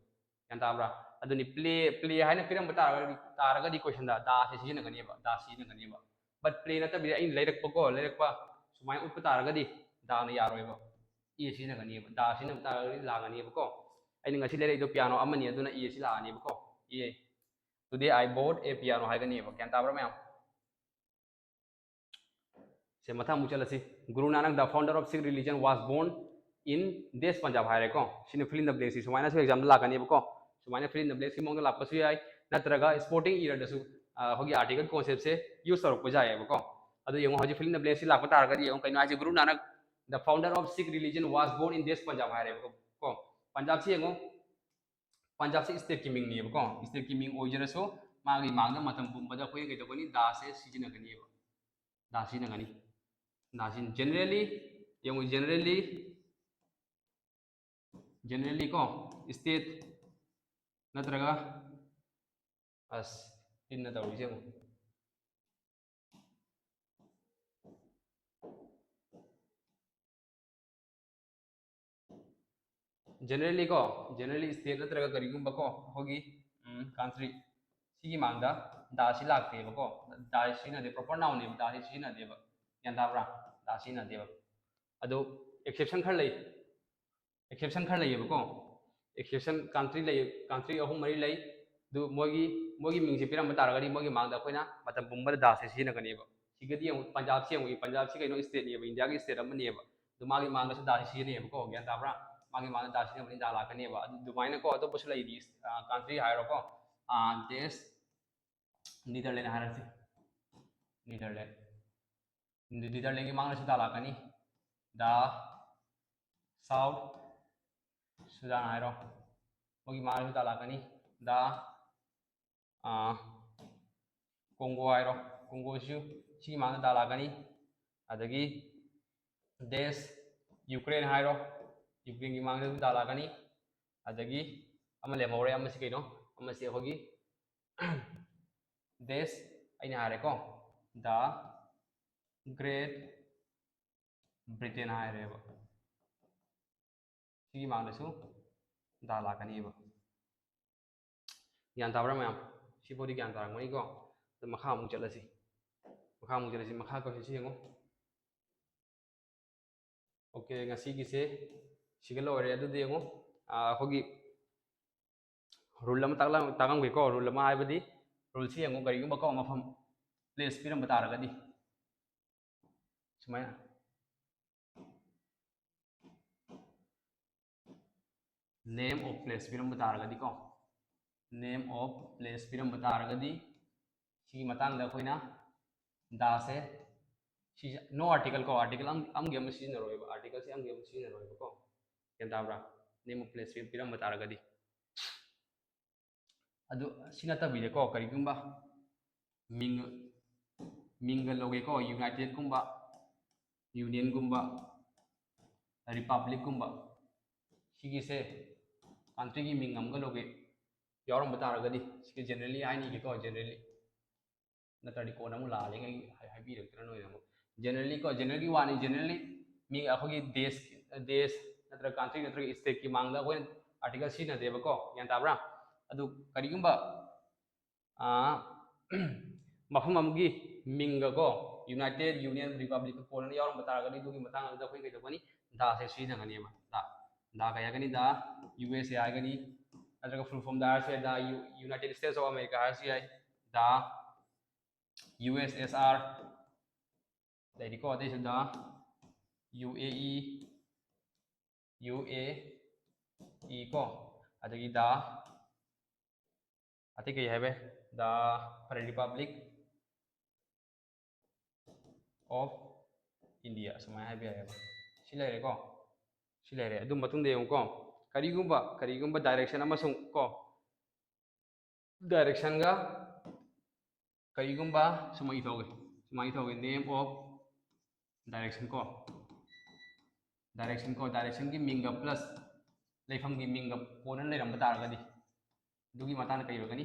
ꯒ꯭ꯌꯥꯟ ꯇꯥꯕ꯭ꯔꯥ? ꯑꯗꯨꯅꯤ, ꯄ꯭ꯂꯦ, ꯄ꯭ꯂꯦ ꯍꯥꯏꯅ ꯄꯤꯔꯝꯕ ꯇꯥꯔꯒꯗꯤ, ꯇꯥꯔꯒꯗꯤ ꯀꯣꯏꯁꯟꯗ ꯗꯥꯁꯦ ꯁꯤꯖꯤꯟꯅꯒꯅꯦꯕ, ꯗꯥ ꯁꯤꯖꯤꯟꯅꯒꯅꯦꯕ꯫ ꯕꯠ ꯄ꯭ꯂꯦ ꯅꯠꯇꯕꯤꯗ ꯑꯩꯅ ꯂꯩꯔꯛꯄꯀꯣ, ꯂꯩꯔꯛꯄ ꯁꯨꯃꯥꯏꯅ ꯎꯠꯄ ꯇꯥꯔꯒꯗꯤ ꯗꯥꯅ ꯌꯥꯔꯣꯏꯕ, ꯑꯦ ꯁꯤꯖꯤꯟꯅꯒꯅꯦꯕ꯫ ꯗꯥ ꯁꯤꯖꯤꯟꯅꯕ ꯇꯥꯔꯒꯗꯤ ꯂꯥꯛꯀꯅꯦꯕꯀꯣ꯫ ꯑꯩꯅ ꯉꯁꯤ ꯂꯩꯔꯛꯏꯗꯣ ꯄꯤꯌꯥꯅꯣ ꯑꯃꯅꯤ, ꯑꯗꯨꯅ ꯑꯦ ꯁꯤ ꯂꯥꯛꯑꯅꯦꯕꯀꯣ꯫ ꯑꯦ, today I bought a piano ꯍꯥꯏꯒꯅꯦꯕ꯫ ꯒ꯭ꯌꯥꯟ ꯇꯥꯕ꯭ꯔꯥ ꯃꯌꯥꯝ? ꯁꯦ, ꯃꯊꯪ ꯑꯃꯨꯛ ꯆꯠꯂꯁꯤ꯫ Guru Nanak, the founder of Sikh religion, was born in Desh Punjab ꯍꯥꯏꯔꯦꯀꯣ꯫ ꯁꯤꯅ fill in the blank ꯁꯤ ꯁꯨꯃꯥꯏꯅꯁꯨ ꯑꯦꯛꯖꯥꯝꯗ ꯂꯥꯛꯀꯅꯦꯕꯀꯣ꯫ ꯁꯨꯃꯥꯏꯅ fill in the blank ꯁꯤ ꯃꯑꯣꯡꯗ ꯂꯥꯛꯄꯁꯨ ꯌꯥꯏ, ꯅꯠꯇ꯭ꯔꯒ ꯁ꯭ꯄꯣꯔꯇꯤꯡ ꯏꯌꯔꯗꯁꯨ, ꯑ, ꯑꯩꯈꯣꯏꯒꯤ ꯑꯥꯔꯇꯤꯀꯜ ꯀꯣꯟꯁꯦꯞꯁꯦ ꯌꯨꯁ ꯇꯧꯔꯛꯄ ꯌꯥꯏꯌꯦꯕꯀꯣ꯫ ꯑꯗꯨ ꯌꯦꯡꯉꯣ, ꯍꯧꯖꯤꯛ fill in the blank ꯁꯤ ꯂꯥꯛꯄ ꯇꯥꯔꯒꯗꯤ ꯌꯦꯡꯉꯣ, ꯀꯩꯅꯣ ꯍꯥꯏꯁꯦ? Guru Nanak, the founder of Sikh religion, was born in Desh Punjab ꯍꯥꯏꯔꯦꯕꯀꯣ꯫ ꯀꯣ, ꯄꯟꯖꯥꯕꯁꯤ ꯌꯦꯡꯉꯣ, ꯄꯟꯖꯥꯕꯁꯤ ꯁ꯭ꯇꯦꯠꯀꯤ ꯃꯤꯡꯅꯦꯕꯀꯣ꯫ ꯁ꯭ꯇꯦꯠꯀꯤ ꯃꯤꯡ ꯑꯣꯏꯖꯔꯁꯨ ꯃꯥꯒꯤ ꯃꯥꯡꯗ ꯃꯇꯝ ꯄꯨꯝꯕꯗ ꯑꯩꯈꯣꯏꯅ ꯀꯩꯗꯧꯒꯅꯤ? ꯗꯥꯁꯦ ꯁꯤꯖꯤꯟꯅꯒꯅꯤꯕ꯫ ꯗꯥ ꯁꯤꯖꯤꯟꯅꯒꯅꯤ꯫ ꯗꯥ ꯁꯤ generally, ꯌꯦꯡꯉꯨ, generally, generally ꯀꯣ, state, ꯅꯠꯇ꯭ꯔꯒ ꯑꯁ ꯇꯤꯟꯅ ꯇꯧꯔꯤꯁꯦ ꯑꯃꯨꯛ꯫ Generally ꯀꯣ, generally state ꯅꯠꯇ꯭ꯔꯒ ꯀꯔꯤꯒꯨꯝꯕ ꯀꯣ, ꯑꯩꯈꯣꯏꯒꯤ country ꯁꯤꯒꯤ ꯃꯥꯡꯗ ꯗꯥꯁꯤ ꯂꯥꯛꯇꯦꯕꯀꯣ, ꯗꯥꯁꯤ ꯁꯤꯖꯤꯟꯅꯗꯦ, proper noun ꯅꯦꯕ, ꯗꯥꯁꯤ ꯁꯤꯖꯤꯟꯅꯗꯦꯕ꯫ ꯒ꯭ꯌꯥꯟ ꯇꯥꯕ꯭ꯔꯥ? ꯗꯥ ꯁꯤꯖꯤꯟꯅꯗꯦꯕ꯫ ꯑꯗꯣ exception ꯈꯔ ꯂꯩ, exception ꯈꯔ ꯂꯩꯌꯦꯕꯀꯣ꯫ Exception country ꯂꯩ, country ꯑꯍꯨꯝ ꯃꯔꯤ ꯂꯩ꯫ ꯑꯗꯨ ꯃꯣꯏꯒꯤ, ꯃꯣꯏꯒꯤ ꯃꯤꯡꯁꯦ ꯄꯤꯔꯝꯕ ꯇꯥꯔꯒꯗꯤ ꯃꯣꯏꯒꯤ ꯃꯥꯡꯗ ꯑꯩꯈꯣꯏꯅ ꯃꯇꯝ ꯄꯨꯝꯕꯗ ꯗꯥꯁꯦ ꯁꯤꯖꯤꯟꯅꯒꯅꯦꯕ꯫ ꯁꯤꯒꯗꯤ ꯑꯃꯨꯛ ꯄꯟꯖꯥꯕꯁꯤ ꯌꯦꯡꯉꯨ, ꯄꯟꯖꯥꯕꯁꯤ ꯀꯩꯅꯣ? State ꯅꯦꯕ, ꯏꯟꯗꯤꯌꯥꯒꯤ state ꯑꯃꯅꯦꯕ꯫ ꯑꯗꯨ ꯃꯥꯒꯤ ꯃꯥꯡꯗꯁꯨ ꯗꯥꯁꯦ ꯁꯤꯖꯤꯟꯅꯩꯌꯦꯕꯀꯣ, ꯒ꯭ꯌꯥꯟ ꯇꯥꯕ꯭ꯔꯥ? ꯃꯥꯒꯤ ꯃꯥꯡꯗ ꯗꯥ ꯁꯤꯖꯤꯟꯅꯕꯅꯤ ꯗꯥ ꯂꯥꯛꯀꯅꯦꯕ꯫ ꯑꯗꯨ ꯑꯗꯨꯃꯥꯏꯅꯀꯣ ꯑꯇꯣꯞꯄꯁꯨ ꯂꯩꯔꯤ, country ꯍꯥꯏꯔꯣꯀꯣ꯫ Days, Netherlands ꯍꯥꯏꯔꯁꯤ, Netherlands. ꯅꯤꯗꯔꯂꯦꯟꯒꯤ ꯃꯥꯡꯗꯁꯨ ꯗꯥ ꯂꯥꯛꯀꯅꯤ꯫ ꯗꯥ ꯁꯥꯎꯠ ꯁꯨꯗꯥꯟ ꯍꯥꯏꯔꯣ, ꯃꯣꯏꯒꯤ ꯃꯥꯡꯗꯁꯨ ꯗꯥ ꯂꯥꯛꯀꯅꯤ꯫ ꯗꯥ ꯀꯣꯡꯒꯣ ꯍꯥꯏꯔꯣ, ꯀꯣꯡꯒꯣꯁꯤꯁꯨ ꯁꯤꯒꯤ ꯃꯥꯡꯗ ꯗꯥ ꯂꯥꯛꯀꯅꯤ꯫ ꯑꯗꯒꯤ ꯗꯦꯁ, ꯌꯨꯀ꯭ꯔꯦꯟ ꯍꯥꯏꯔꯣ, ꯌꯨꯀ꯭ꯔꯦꯟꯒꯤ ꯃꯥꯡꯗꯁꯨ ꯗꯥ ꯂꯥꯛꯀꯅꯤ꯫ ꯑꯗꯒꯤ ꯑꯃ ꯂꯦꯝꯍꯧꯔꯦ, ꯑꯃꯁꯤ ꯀꯩꯅꯣ? ꯑꯃꯁꯤ ꯑꯩꯈꯣꯏꯒꯤ ꯗꯦꯁ ꯑꯩꯅ ꯍꯥꯏꯔꯦꯀꯣ, ꯗ ꯒ꯭ꯔꯦꯠ ꯕ꯭ꯔꯤꯇꯦꯟ ꯍꯥꯏꯔꯦꯕ꯫ ꯁꯤꯒꯤ ꯃꯥꯡꯗꯁꯨ ꯗꯥ ꯂꯥꯛꯀꯅꯤꯕ꯫ ꯒ꯭ꯌꯥꯟ ꯇꯥꯕ꯭ꯔꯥ ꯃꯌꯥꯝ? ꯁꯤꯐꯥꯎꯗꯤ ꯒ꯭ꯌꯥꯟ ꯇꯥꯔꯝꯒꯅꯤꯀꯣ? ꯑꯗꯣ ꯃꯈꯥ ꯑꯃꯨꯛ ꯆꯠꯂꯁꯤ, ꯃꯈꯥ ꯑꯃꯨꯛ ꯆꯠꯂꯁꯤ꯫ ꯃꯈꯥ question ꯁꯤ ꯌꯦꯡꯉꯣ꯫ OK, ꯉꯁꯤꯒꯤꯁꯦ ꯁꯤꯒ ꯂꯣꯏꯔꯦ꯫ ꯑꯗꯨꯗꯤ ꯌꯦꯡꯉꯣ, ꯑꯩꯈꯣꯏꯒꯤ rule ꯑꯃ ꯇꯥꯛꯂꯝ-, ꯇꯥꯛꯂꯝꯒꯦꯀꯣ꯫ Rule ꯑꯃ ꯍꯥꯏꯕꯗꯤ, rule ꯁꯤ ꯌꯦꯡꯉꯣ, ꯀꯔꯤꯒꯨꯝꯕꯀꯣ ꯃꯐꯝ, place ꯄꯤꯔꯝꯕ ꯇꯥꯔꯒꯗꯤ, ꯁꯨꯃꯥꯏꯅ name of place ꯄꯤꯔꯝꯕ ꯇꯥꯔꯒꯗꯤꯀꯣ, name of place ꯄꯤꯔꯝꯕ ꯇꯥꯔꯒꯗꯤ, ꯁꯤꯒꯤ ꯃꯇꯥꯡꯗ ꯑꯩꯈꯣꯏꯅ ꯗꯥꯁꯦ, ꯁꯤꯁꯦ no article ꯀꯣ, article ꯑꯝ-, ꯑꯃꯒꯤ ꯑꯃ ꯁꯤꯖꯤꯟꯅꯔꯣꯏꯕ, article ꯁꯦ ꯑꯃꯒꯤ ꯑꯃ ꯁꯤꯖꯤꯟꯅꯔꯣꯏꯕꯀꯣ꯫ ꯒ꯭ꯌꯥꯟ ꯇꯥꯕ꯭ꯔꯥ? Name of place ꯄꯤꯔꯝꯕ ꯇꯥꯔꯒꯗꯤ꯫ ꯑꯗꯨ ꯁꯤ ꯅꯠꯇꯕꯤꯗꯀꯣ, ꯀꯔꯤꯒꯨꯝꯕ ꯃꯤꯡ, ꯃꯤꯡꯒ ꯂꯧꯒꯦꯀꯣ, United ꯀꯨꯝꯕ, Union ꯒꯨꯝꯕ, Republic ꯀꯨꯝꯕ, ꯁꯤꯒꯤꯁꯦ country ꯒꯤ ꯃꯤꯡ ꯑꯃꯒ ꯂꯧꯒꯦ꯫ ꯌꯥꯎꯔꯝꯕ ꯇꯥꯔꯒꯗꯤ, ꯁꯤꯒꯤ generally ꯍꯥꯏꯅꯤꯒꯦꯀꯣ, generally꯫ ꯅꯠꯇ꯭ꯔꯗꯤ ꯀꯣꯟꯅ ꯑꯃꯨꯛ ꯂꯥꯜꯂꯦ, ꯑꯩ ꯍꯥꯏ-, ꯍꯥꯏꯕꯤꯔꯛꯇꯅ ꯅꯣꯏꯅ ꯑꯃꯨꯛ꯫ Generally ꯀꯣ, generalꯒꯤ ꯋꯥꯅꯤ, generally ꯃꯤ ꯑꯩꯈꯣꯏꯒꯤ ꯗꯦꯁ, ꯗꯦꯁ ꯅꯠꯇ꯭ꯔꯒ country ꯅꯠꯇ꯭ꯔꯒ stateꯀꯤ ꯃꯥꯡꯗ ꯑꯩꯈꯣꯏꯅ article ꯁꯤꯖꯤꯟꯅꯗꯦꯕꯀꯣ, ꯒ꯭ꯌꯥꯟ ꯇꯥꯕ꯭ꯔꯥ? ꯑꯗꯨ ꯀꯔꯤꯒꯨꯝꯕ, ꯑꯥ, ꯃꯐꯝ ꯑꯃꯒꯤ ꯃꯤꯡꯒꯀꯣ, United Union Republicꯀ ꯀꯣꯟꯅ ꯌꯥꯎꯔꯝꯕ ꯇꯥꯔꯒꯗꯤ, ꯑꯗꯨꯒꯤ ꯃꯇꯥꯡ ꯑꯗꯨꯗ ꯑꯩꯈꯣꯏ ꯀꯩꯗꯧꯒꯅꯤ? Theꯁꯦ ꯁꯤꯖꯤꯟꯅꯒꯅꯦꯕ꯫ The, the ꯀꯩ ꯍꯥꯏꯒꯅꯤ? The USA ꯍꯥꯏꯒꯅꯤ, ꯅꯠꯇ꯭ꯔꯒ full formꯗ ꯍꯥꯏꯔꯁꯨ ꯌꯥꯏ, the U-, United States of America ꯍꯥꯏꯔꯁꯨ ꯌꯥꯏ, the USSR ꯂꯩꯔꯤꯀꯣ, ꯑꯇꯩꯁꯨ the UAE, UAE ꯀꯣ, ꯑꯗꯒꯤ the, ꯑꯇꯩ ꯀꯩ ꯍꯥꯏꯕ? The Federal Republic of India, ꯁꯨꯃꯥꯏꯅ ꯍꯥꯏꯕ ꯌꯥꯏꯑꯕ꯫ ꯁꯤ ꯂꯩꯔꯦꯀꯣ, ꯁꯤ ꯂꯩꯔꯦ꯫ ꯑꯗꯨ ꯃꯇꯨꯡꯗ ꯌꯦꯡꯉꯨꯀꯣ, ꯀꯔꯤꯒꯨꯝꯕ, ꯀꯔꯤꯒꯨꯝꯕ direction ꯑꯃꯁꯨꯡ ꯀꯣ, directionꯒ ꯀꯔꯤꯒꯨꯝꯕ ꯁꯨꯃꯥꯏꯅ ꯏꯊꯣꯛꯑꯒꯦ, ꯁꯨꯃꯥꯏꯅ ꯏꯊꯣꯛꯑꯒꯦ, name of direction ꯀꯣ, direction ꯀꯣ, directionꯒꯤ ꯃꯤꯡꯒ plus ꯂꯩꯐꯝꯒꯤ ꯃꯤꯡꯒ ꯀꯣꯟꯅ ꯂꯩꯔꯝꯕ ꯇꯥꯔꯒꯗꯤ, ꯑꯗꯨꯒꯤ ꯃꯇꯥꯡꯗ ꯀꯩ ꯑꯣꯏꯒꯅꯤ?